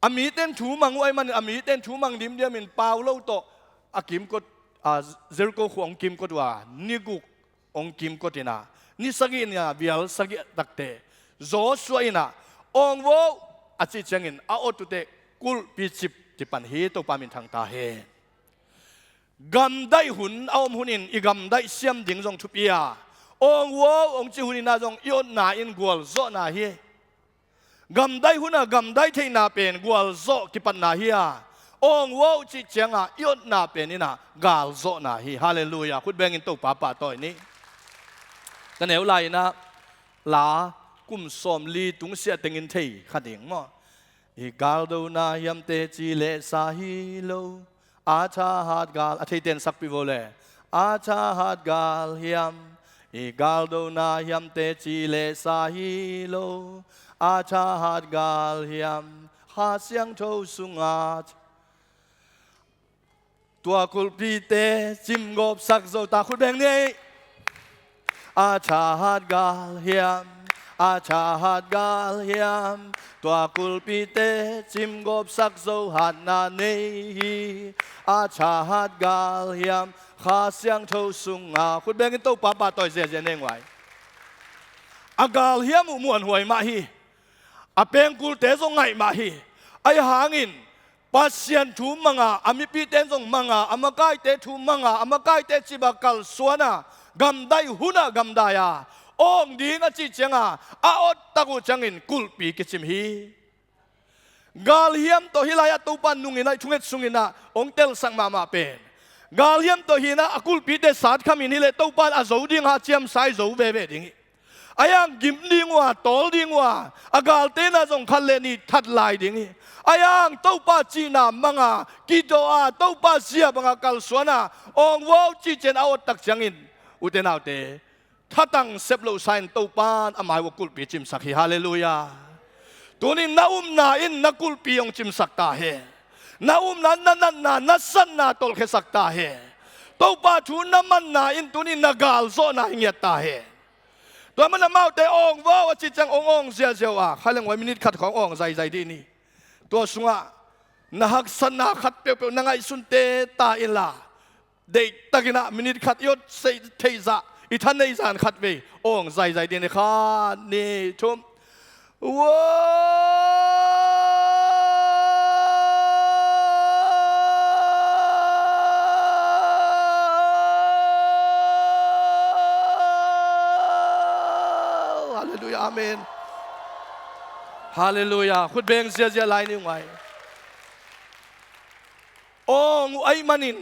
A mite in thu mang uh ahih manin, a mite in thu mang dimdiamin pau lo tawh a kimkot, a, Jericho khua hong kimkot uh a, ni guk hong kimkot in ah, ni sagih ni-a vial sagih takteh Joshua in ah, awng vo, a cih ciangin a awt uh teh kulhpi cip kipan hi. Topa minthang ta hen. Gamdaih hun a om hunin i gamdaih siam ding zong thupi a, awng vo hong cih hunin ah zong i otna in gualzawhna hi. Gamdaih hunah gamdaih theihna pen gualzawh kipatna hi a, awng vo cih ciangah i otna pen in ah galzawhna hi. Halleluiah. Khut bengin Topa pahtawi ni. Ka neu lai-in ah la kum sawmli tungsiah tengin thei kha ding maw. I galdona hiam teci leh sa hi lo, a thahat gal, a theite in sakpih vo le. A thahat gal hiam, i galdona hiam teci leh sa hi lo, a thahat gal hiam, Kha Siangtho sungah. Tua kulhpite cimgawpsak zo ta, khut beng ni. A thahat gal hiam, a thahat gal hiam, tua kulhpite cimgawpsak zo hatna nei hi. A thahat gal hiam, Kha Siangtho sungah. Khut bengin Topa pahtawi ziazia nei nguai. A gal hiam uh muanhuai mah hi. A pengkulte zong ngaih mah hi. Ahi hangin Pasian thu manga, a mipite in zong manga, a makaite thu manga, a makaite cibak kalsuana, gamdaih hunah gamdai a, awng ding a cih cianga a ottak uh ciangin kulhpi kicim hi. Gal hiam tawh hih lai-ah Topa nungin ah, i thunget sungin ah hong telsak mahmah pen, gal hiam tawh hinah a kulhpite satkhamin hileh Topa in a zo ding a ciamsa i zo veve ding hi. A yang gim ding uh a, tawl ding uh a, a galte na zong khat le nih that lai ding hi. A yang Topa cihna manga, kidawh a, Topa zia banga kalsuana, awng vo cih ciang a ottak ciangin, ute naute, thatang sep loh sa-in Topa in a mai uh a kulhpi cimsak hi. Halleluiah. Tunin na upna in na kulhpi hong cimsak ta hen. Na upna in na natna, na satna tolhkhiasak ta hen. Topa thu na manna in tunin na galzawhna hi ngiat ta hen. Tua man amaute awng vo a cih ciang hong awng ziazia uh a, khaileng huai minit khat khawng awng zaizai dih ni. Tua sungah na haksatna khat peuhpeuh na ngaihsunte ta inla, deihtakin ah minit khat i ot theih zah, i thaneih zah in khatvei awng zaizai dih ni. Khat, nih, thum. Wow! Halleluiah, amen. Halleluiah. Khut beng ziazia lai ni uh ngai. Awng uh ahih manin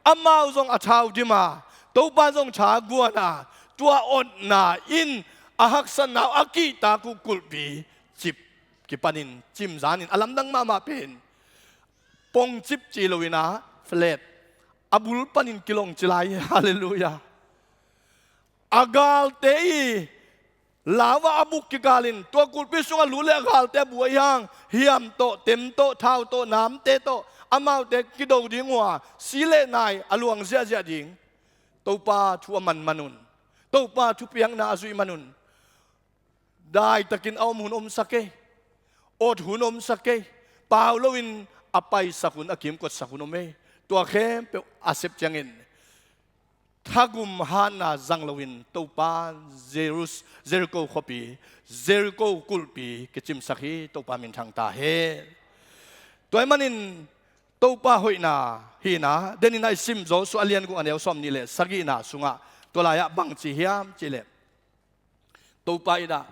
amau zong a thau dim a, Topa zong tha guan a, tua otna in a haksatna uh a kihtak uh kulhpi cip kipanin cimzanin a lamdang mahmah pen pongcip ci loin a flat a bul panin kilong ci lai hi. Halleluiah. A galte i lau a a buk kikalin tua kulhpi sungah lut le a galte a buai hang hiam tawh, tem tawh, thau tawh, namte tawh amaute kido ding uh a, si le nai a luang ziahziah ding. Topa thu a manman un, Topa thupiakna a zuih man un. Daitakin a om hun omsa kei, ot hun omsa kei, pau loin a paisak hun, a kimkotsak hun om ei. Tua khempeuh a sep ciangin thagum hanna zang loin Topa Jerus-, Jericho khuapi, Jericho kulhpi kicimsak hi. Topa minthang ta hen. Tua ahih manin Topa hoihna hi na, denin a i sim Joshua a lian guk a neu sawm nih le sagihna sungah tua lai-ah bangci hiam cihleh, Topa in ah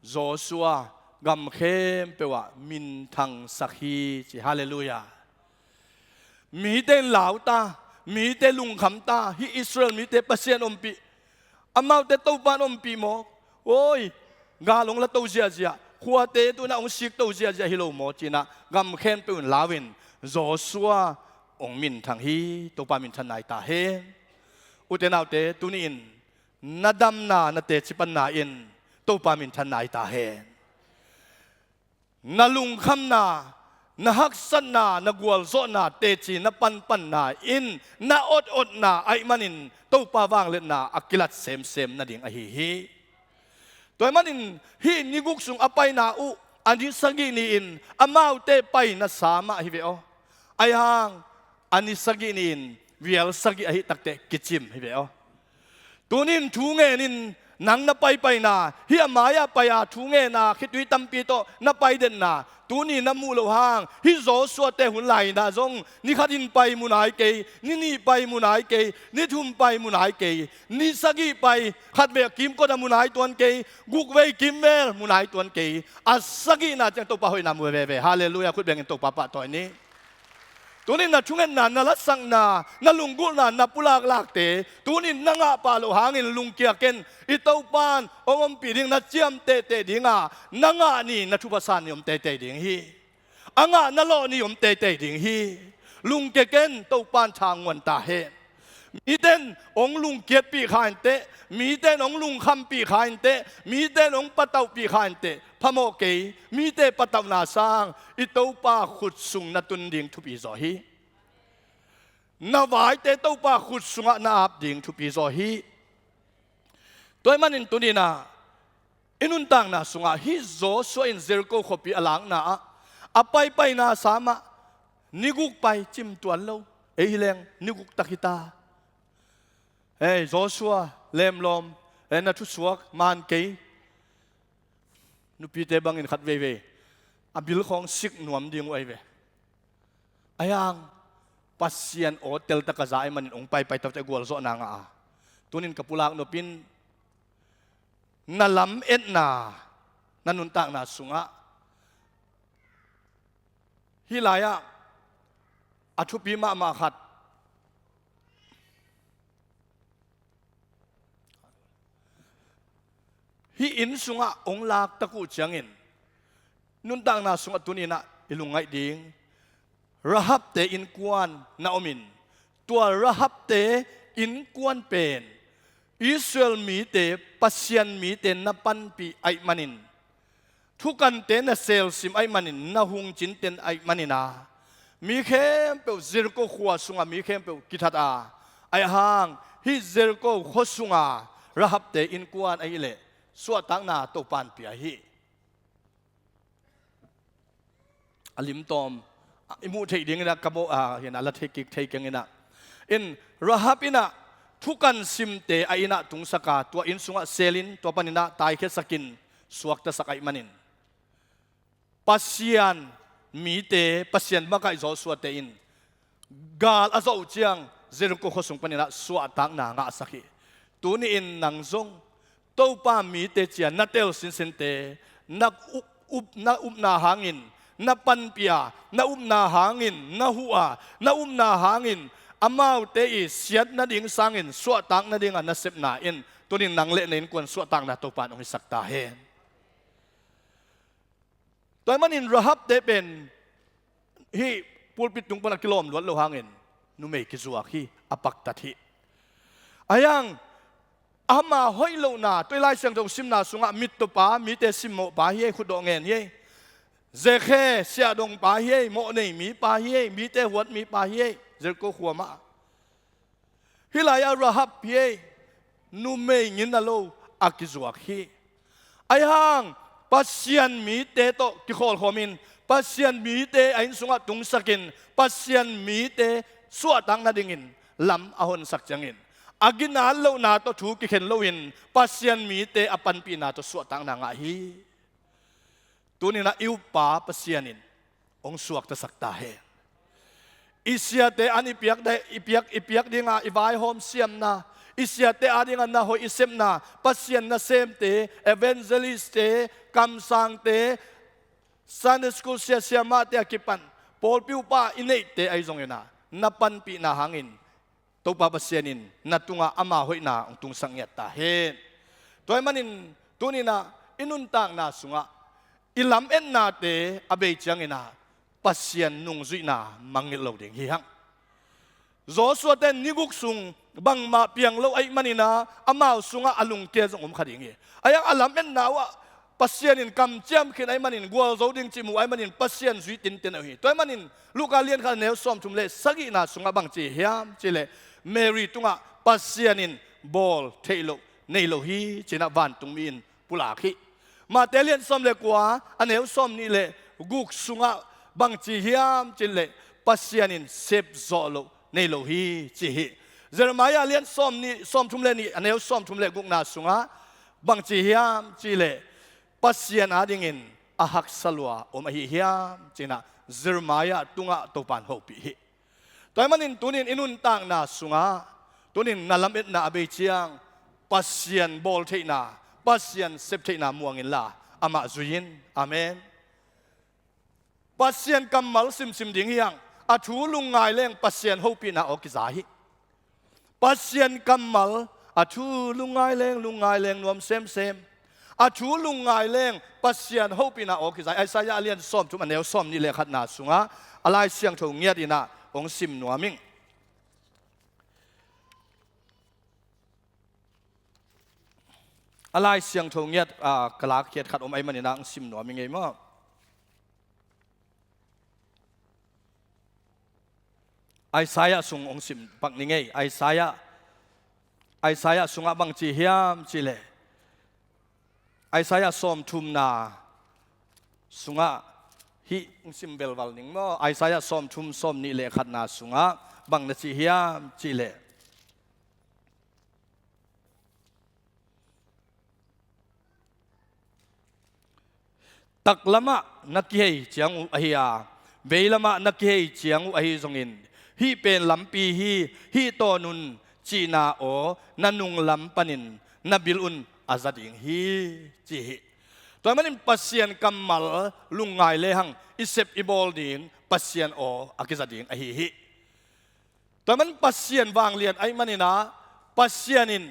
Joshua gam khempeuh ah minthangsak hi ci. Halleluiah. Mite in lau ta, mite lungkham ta, hih Israel mite Pasian ompih, amaute Topa in ompih maw? Oi, gal hong la to ziahziah, khuate tu-in ah hong sik to ziahziah hi lo maw? Ci-in ah gam khempeuh in lau in Joshua hong minthang hi. Topa minthan nai ta hen. Ute naute, tuni-in na damna, na teci panna in Topa minthan nai ta hen. Na lungkhamna, na haksatna, na gualzawhna, teci na panpanna in na ototna ahih manin Topa vangliatna a kilat semsem nading ahi hi. Tua ahih manin hih ni guk sung a paina uh a ni sagih ni-in amaute paina sa mah hi ve aw. Ahih hang a ni sagih ni-in vial sagih ahih takteh kicim hi ve aw. Tuni-in thu ngenin nang na paipaina, hih a mai-ah pai-a thu ngen a khitui tampi tawh na paidetna tuni na muh loh hang, hih Joshua-te hun lai-in ah zong ni khatin pai mu nai kei, ni nih pai mu nai kei, ni thum pai mu nai kei, ni sagih pai, khatvei a kimkot a mu nai tuan kei, gukvei kimvel mu nai tuan kei, a sagihna ciang Topa hoihna mu veve. Halleluiah. Khut bengin Topa pahtawi ni. Tuni-in na thungetna, na lasakna, na lunggulhna, na pulaklakte tuni-in na ngah pah loh hangin lungkia ken. I Topa in hong ompih ding, na ciam tehteh ding a, na ngah ni, na thupha sa ni om teitei ding hi. A ngah na lawh ni om teitei ding hi. Lungkia ken, Topa in tha nguan ta hen. Mite in hong lungkiatpih kha inteh, mite in hong lungkhampih kha inteh, mite in hong patauhpih kha inteh, phamawh kei, mite patauhna sang i Topa khut sung na tun ding thupi zaw hi. Na vaite Topa khut sungah na ap ding thupi zaw hi. Tua ahih manin tuni-in ah i nuntakna sungah hih Joshua in Jericho khuapi a lakna ah a paipaina sa mah, ni guk pai cim tuan lo, ei hi leng ni guk tak hi ta. Hei Joshua, lemlawm, eh, na thusuak man kei. Nupite bangin khat veivei a bil khawng sik nuam ding uh ahi ve. Ahih hang Pasian aw teltak a za ahih manin hong paipai taktak gualzawhna ngah a. Tuni-in ka pulak nop in na lametna, na nuntakna sungah hih lai-ah a thupi mahmah khat, hih inn sungah hong laktak uh ciangin nuntakna sungah tuni-in ah i lungngaih ding Rahabte innkuan na om in, tua Rahabte innkuan pen Israel mite, Pasian mite na panpih ahih manin, thukante na selsim ahih manin, na hungcinte ahih manin a, mi khempeuh Jericho khua sungah mi khempeuh kithat a, ahih hang hih Jericho khua sunga Rahabte innkuan ahih leh suahtakna Topa in pia hi. A limtawm i muh theih dingin ah ka bawh, ah, hi-in ah la thei kik thei keng in ah, in Rahab in ah thukan simte a inn ah tungsak a, tua inn sungah selin tua panin ah taikhiatsakin suaktasak ahih manin, Pasian mite, Pasian makaih Joshua-te in gal a zawh uh ciang Jericho khua sung panin ah suahtakna ngahsak hi. Tuni-in nang zong Topa mite ci-a na tel sinsinte, na uk, up, na upna hangin na panpih a, na upna hangin na huh a, na upna hangin amaute i siat nading sangin suahtak nadinga na sepna in tunin nang le na innkuan suahtakna Topa in hong hisak ta hen. Tua ahih manin Rahabte pen hih pulpit tung pana kilawm luat lo hangin numei kizuak hi, a paktat hi. Ahi hang ama hoih lohna, tua i Lai Siangtho simna sungah mittawpa, mite simmawhpa hi ei, khutdawh ngen hi ei. Zekhe, siahdongpa hi ei, mawhnei mipa hi ei, mite huat mipa hi ei, Jeriko khua mah. Hih lai-ah Rahab hi ei, numei ngina lo a kizuak hi. Ahi hang Pasian mite tawh kikhawlkhawmin, Pasian mite a inn sungah tungsakin, Pasian mite suahtak nadingin lam a honsak ciangin, a ginat lohna tawh thu kikhen loin Pasian mite a panpihna tawh suahtakna ngah hi. Tuninah i uppa Pasian in hong suaktasak ta hen. I siate an i piak, i piak, i piak dinga i vaihawm siamna, i siate adinga na hoih i sepna, Pasian nasemte, evangelistte, kamsangte, Sunday school sia siamahte a kipan pawlpi upa i neihte ahi zongin ah na panpihna hangin Topa Pasian in na tungah ama hoihna hong tungsak ngiat ta hen. Tua ahih manin tuninah i nuntakna sungah i lametnate a bei cianginah Pasian nungzuihna mangngilh lo ding hi hang. Joshua ten ni guk sung bangmah piang lo ahih maninah amau sungah a lungkia zong om kha ding hi. Ahi hang a lametna uhah Pasian in kamciam khin ahih manin, gualzo ding cih mu ahih manin Pasian zui tinten uh hi. Tua ahih manin Luka lian khat a neu sawmthum le sagihna sungah bang ci hiam cihleh, Mary tungah Pasian in bawl theih loh nei lo hi cinah vantungmi in pulak hi. Mate lian sawm le kua a neu sawmnih le guk sungah bang ci hiam cihleh, Pasian in sepzawh loh nei lo hi ci hi. Jeremiah lian sawmnih, sawmthum le nih a neu sawmthum le gukna sungah bang ci hiam cihleh, Pasian adingin a haksa lua om ahi hiam cinah Jeremiah tungah Topa in hopih hi. Tua ahih manin tunin i nuntakna sungah tunin na lametna a bei ciang Pasian bawl theihna, Pasian sep theihna muang inla amah zui in. Amen. Pasian kammal simsim ding hi hang. A thu lungngai leng Pasian hopihna aw kiza hi. Pasian kammal, a thu lungngai leng, lungngai leng nuam semsem. A thu lungngai leng Pasian hopihna aw kiza hi. Isaiah a lian sawmthum a neu sawmnih le khatna sungah a Lai Siangtho ngiat inah hong sim nuam ing. A Lai Siangtho ngiat, a, ka lakkhiat khat om ahih maninah hong sim nuam ing ei maw. Isaiah sung hong sim pak ning ei. Isaiah, Isaiah sungah bang ci hiam cihleh, Isaiah sawmthumna sungah hih hong sim velval ning maw. Isaiah sawmthum sawmnih le khatna sungah bang na ci hiam cihleh, taklamah na kihei ciang uh ahi a, veilamah na kihei ciang uh ahi zongin, hih pen lampi hi, hih tawn un cihna aw na nunglam panin na bil un a za ding hi ci hi. Tua ahih manin Pasian kammal lungngai lehang i sep i bawl ding Pasian aw a kiza ding ahi hi. Tua ahih manin Pasian vanglian ahih maninah Pasian in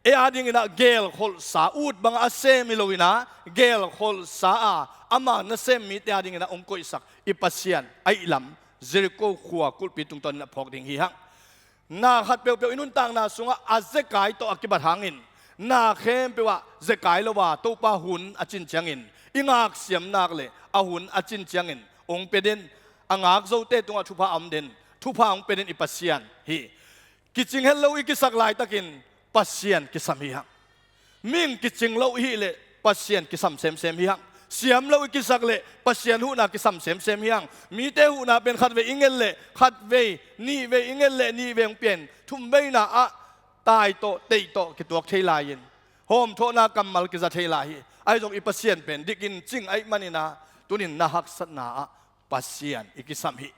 ei adinginah gelkholhsa, ut bangah a sem hi loinah gelkholhsa a, ama nasem mite adinginah hong koihsak i Pasian ahih lam Jeriko khua kulhpi tungtawnin a phawk ding hi hang. Na khat peuhpeuh i nuntakna sungah a zekai tawh a kibat hangin, na khempeuh ah zekai lo a Topa hun a cin ciangin i ngaksiam nak le a hun a cin ciangin hong pia den, a ngak zote tungah thupha a om den, thupha hong pia den i Pasian hi. Kicing het lo i kisak laitakin Pasian kisam hi hang. Mihing kicing lo i hih leh Pasian kisam semsem hi hang. Siam lo i kisak leh Pasian huhna kisam semsem hi hang. Mite huhna pen khatvei i nget leh khatvei, nihvei i nget leh nihvei hong pia in, thumveina ah tai tawh, teih tawh kituak thei lai-in hawmthawhna kammal kiza thei lai hi. Ahi zong i Pasian pen dikin cing ahih maninah tunin na haksatna ah Pasian i kisam hi.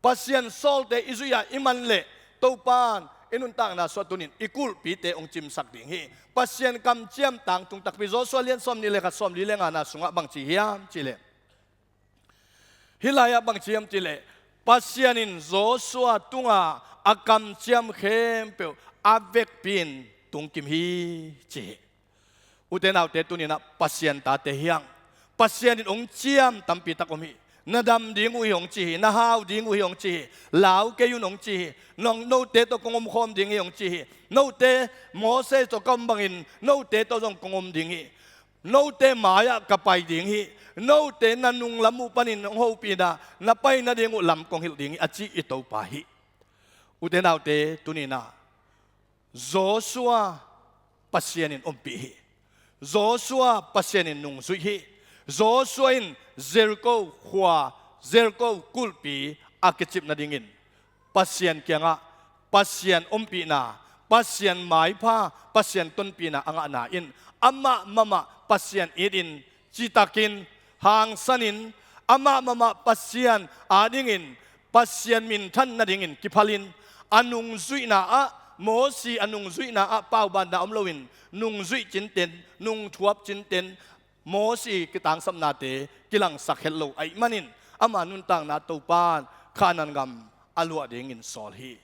Pasian sawlte i zuih a i man leh Topan I nuntakna sungah tunin i kulhpite hong cimsak ding hi. Pasian kamciam tangtung takpi, Joshua lian sawmnih le khat, sawmli le ngana sungah bang ci hiam cih leh, hih lai-ah bang ci hiam cih leh, Pasian in Joshua tungah a kamciam khempeuh a vekpi-in tungkim hi, ci hi. Ute naute, tuninah Pasian tate hi hang. Pasian in hong ciam tampi tak om hi. Na dam ding uh hi hong ci hi, na hau ding uh hi hong ci hi, lau kei un hong ci hi. Nong, note tawh kong omkhawm ding hi hong ci hi. Note, Moses tawh ka om bangin note tawh zong kong om ding hi. Note mai-ah ka pai ding hi. Note na nunglam uh panin hong hopih inah, na pai nading uh lam kong hilh ding hi, a ci i Topa hi. Ute naute, tuninah Joshua Pasian in ompih hi. Joshua Pasian in nungzuih hi. Joshua in Jericho khua, Jericho kulhpi a kicip nadingin Pasian kiangah Pasian ompihna, Pasian maipha, Pasian tonpihna a ngahna in amah mahmah Pasian itin, citakin, hangsanin, amah mahmah Pasian adingin, Pasian minthan nadingin kiphalin, a nungzuihna ah, Mosi a nungzuihna ah paubanna om loin, nungzuih cinten, nungthuap cinten, Mosi kitangsapnate kilangsak het lo ahih manin, ama nuntakna Topan Kanaan gam a luah dingin sawl hi.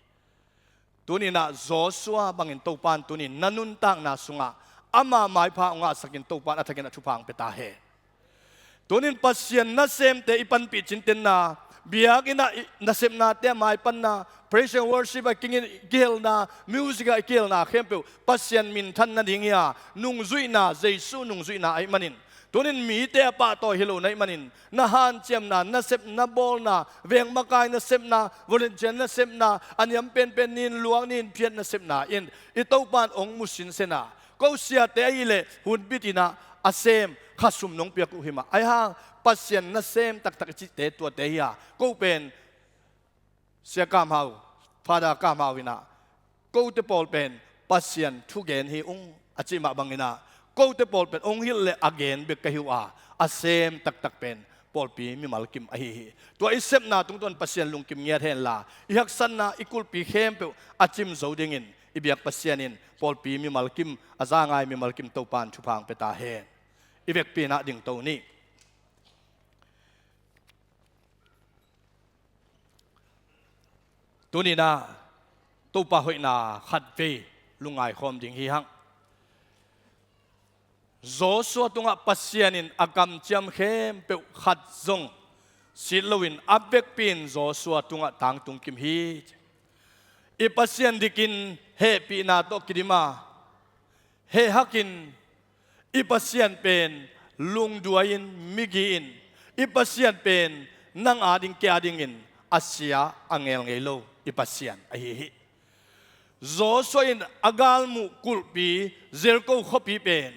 Tuninah Joshua bangin Topan tunin na nuntakna sungah ama maipha hong ngahsakin Topan a thakin a thupha hong pia ta hen. Tunin Pasian nasemte i panpih cintenna, biakinnah i nasepnate a maipanna, praise and worship a kingin kihelna, music a i kihelna khempeuh Pasian minthan nading hi a, nungzuihna, Jesu nungzuihna ahih manin, tunin mite a pahtawi hi lo na hih manin, na hanciamna, nasepna bawlna, veng makai nasepna, volunteer nasepna, a niam penpen nin, luang nin, phiat nasepna in i Topan hong mu sinsen a, ko siate ahih leh hun bitinah a sem, khasum nong piak uh hi mah. Ahi hang Pasian nasem taktak i cihte tuate hi a, ko pen Sia Kam Hau, Father Kam Hau inah, kote pawl pen Pasian thugen hi ung a cih mah banginah, kote pawl pen hong hilh le a gen bek ka hi uh a, a sem taktak pen pawlpi mimal kim ahi hi. Tua i sepna tungtawn Pasian lungkim ngiat henla, i haksatna, i kulhpi khempeuh a cim zo dingin i biak Pasian in pawlpi mimal kim, a za ngai mimal kim Topan thupha hong pia ta hen. I vekpi-in ah dingto ni. Tuninah Topa hoihna khatvei lungngai khawm ding hi hang. Joshua tungah Pasian in a kamciam khempeuh khat zong sit loin a vekpi-in Joshua tungah tangtung kim hi. I Pasian dikin hehpihna tawh kidim a, hehhakin, i Pasian pen lungduai-in, migi-in, i Pasian pen nang ading kei adingin a sia a ngel ngei lo i Pasian ahi hi. Joshua in a galmuh kulhpi Jericho khuapi pen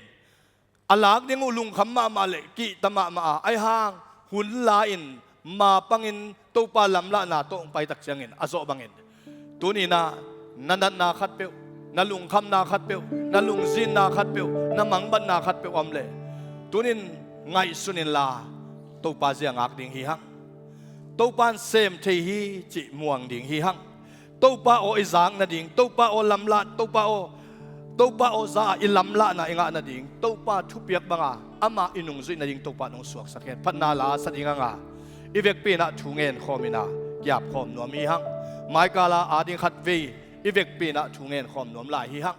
a lak ding uh lungkham mahmah le kihta mahmah a, ahi hang hun la-in mapangin Topa lamlahna tawh hong paitak ciangin a zawh bangin, tuninah na natna khatpeuh, na lungkhamna khatpeuh, na lungzinna khatpeuh, na mangbatna khatpeuh om leh, tunin ngaihsun inla Topa zia ngak ding hi hang. Topa in sem thei hi cih muang ding hi hang. Topa aw i zak nading, Topa aw lamlah, Topa aw, Topa aw za-ah i lamlahna i ngah nading, Topa thupiak banga amah i nungzuih nading Topa in hong suaksak hen. Phatna la sa ding hanga, i vekpi-in ah thu ngen khawm inah kiap khawm nuam hi hang. Maikala ading khatvei i vekpi-in ah thu ngen khawm nuam lai hi hang.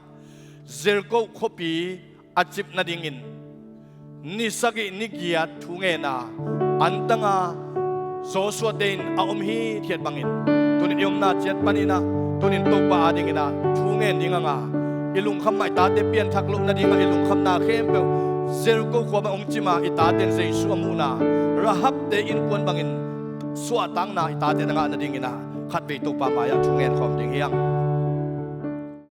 Jericho khuapi a cip nadingin ni sagih ni giat thu ngen a, antanga Joshua te in a om hithiat bangin, tunin i omna ciat paninah tunin Topa adinginah thu ngen ding hanga, i lungkham mah i tate pianthak loh nadingah i lungkhamna khempeuh Jericho khua mah hong cima, i tate in Jesu a muhna, Rahabte innkuan bangin suahtakna i tate in a ngah nadinginah khatvei Topa mai-ah thu ngen khawm ding hi hang.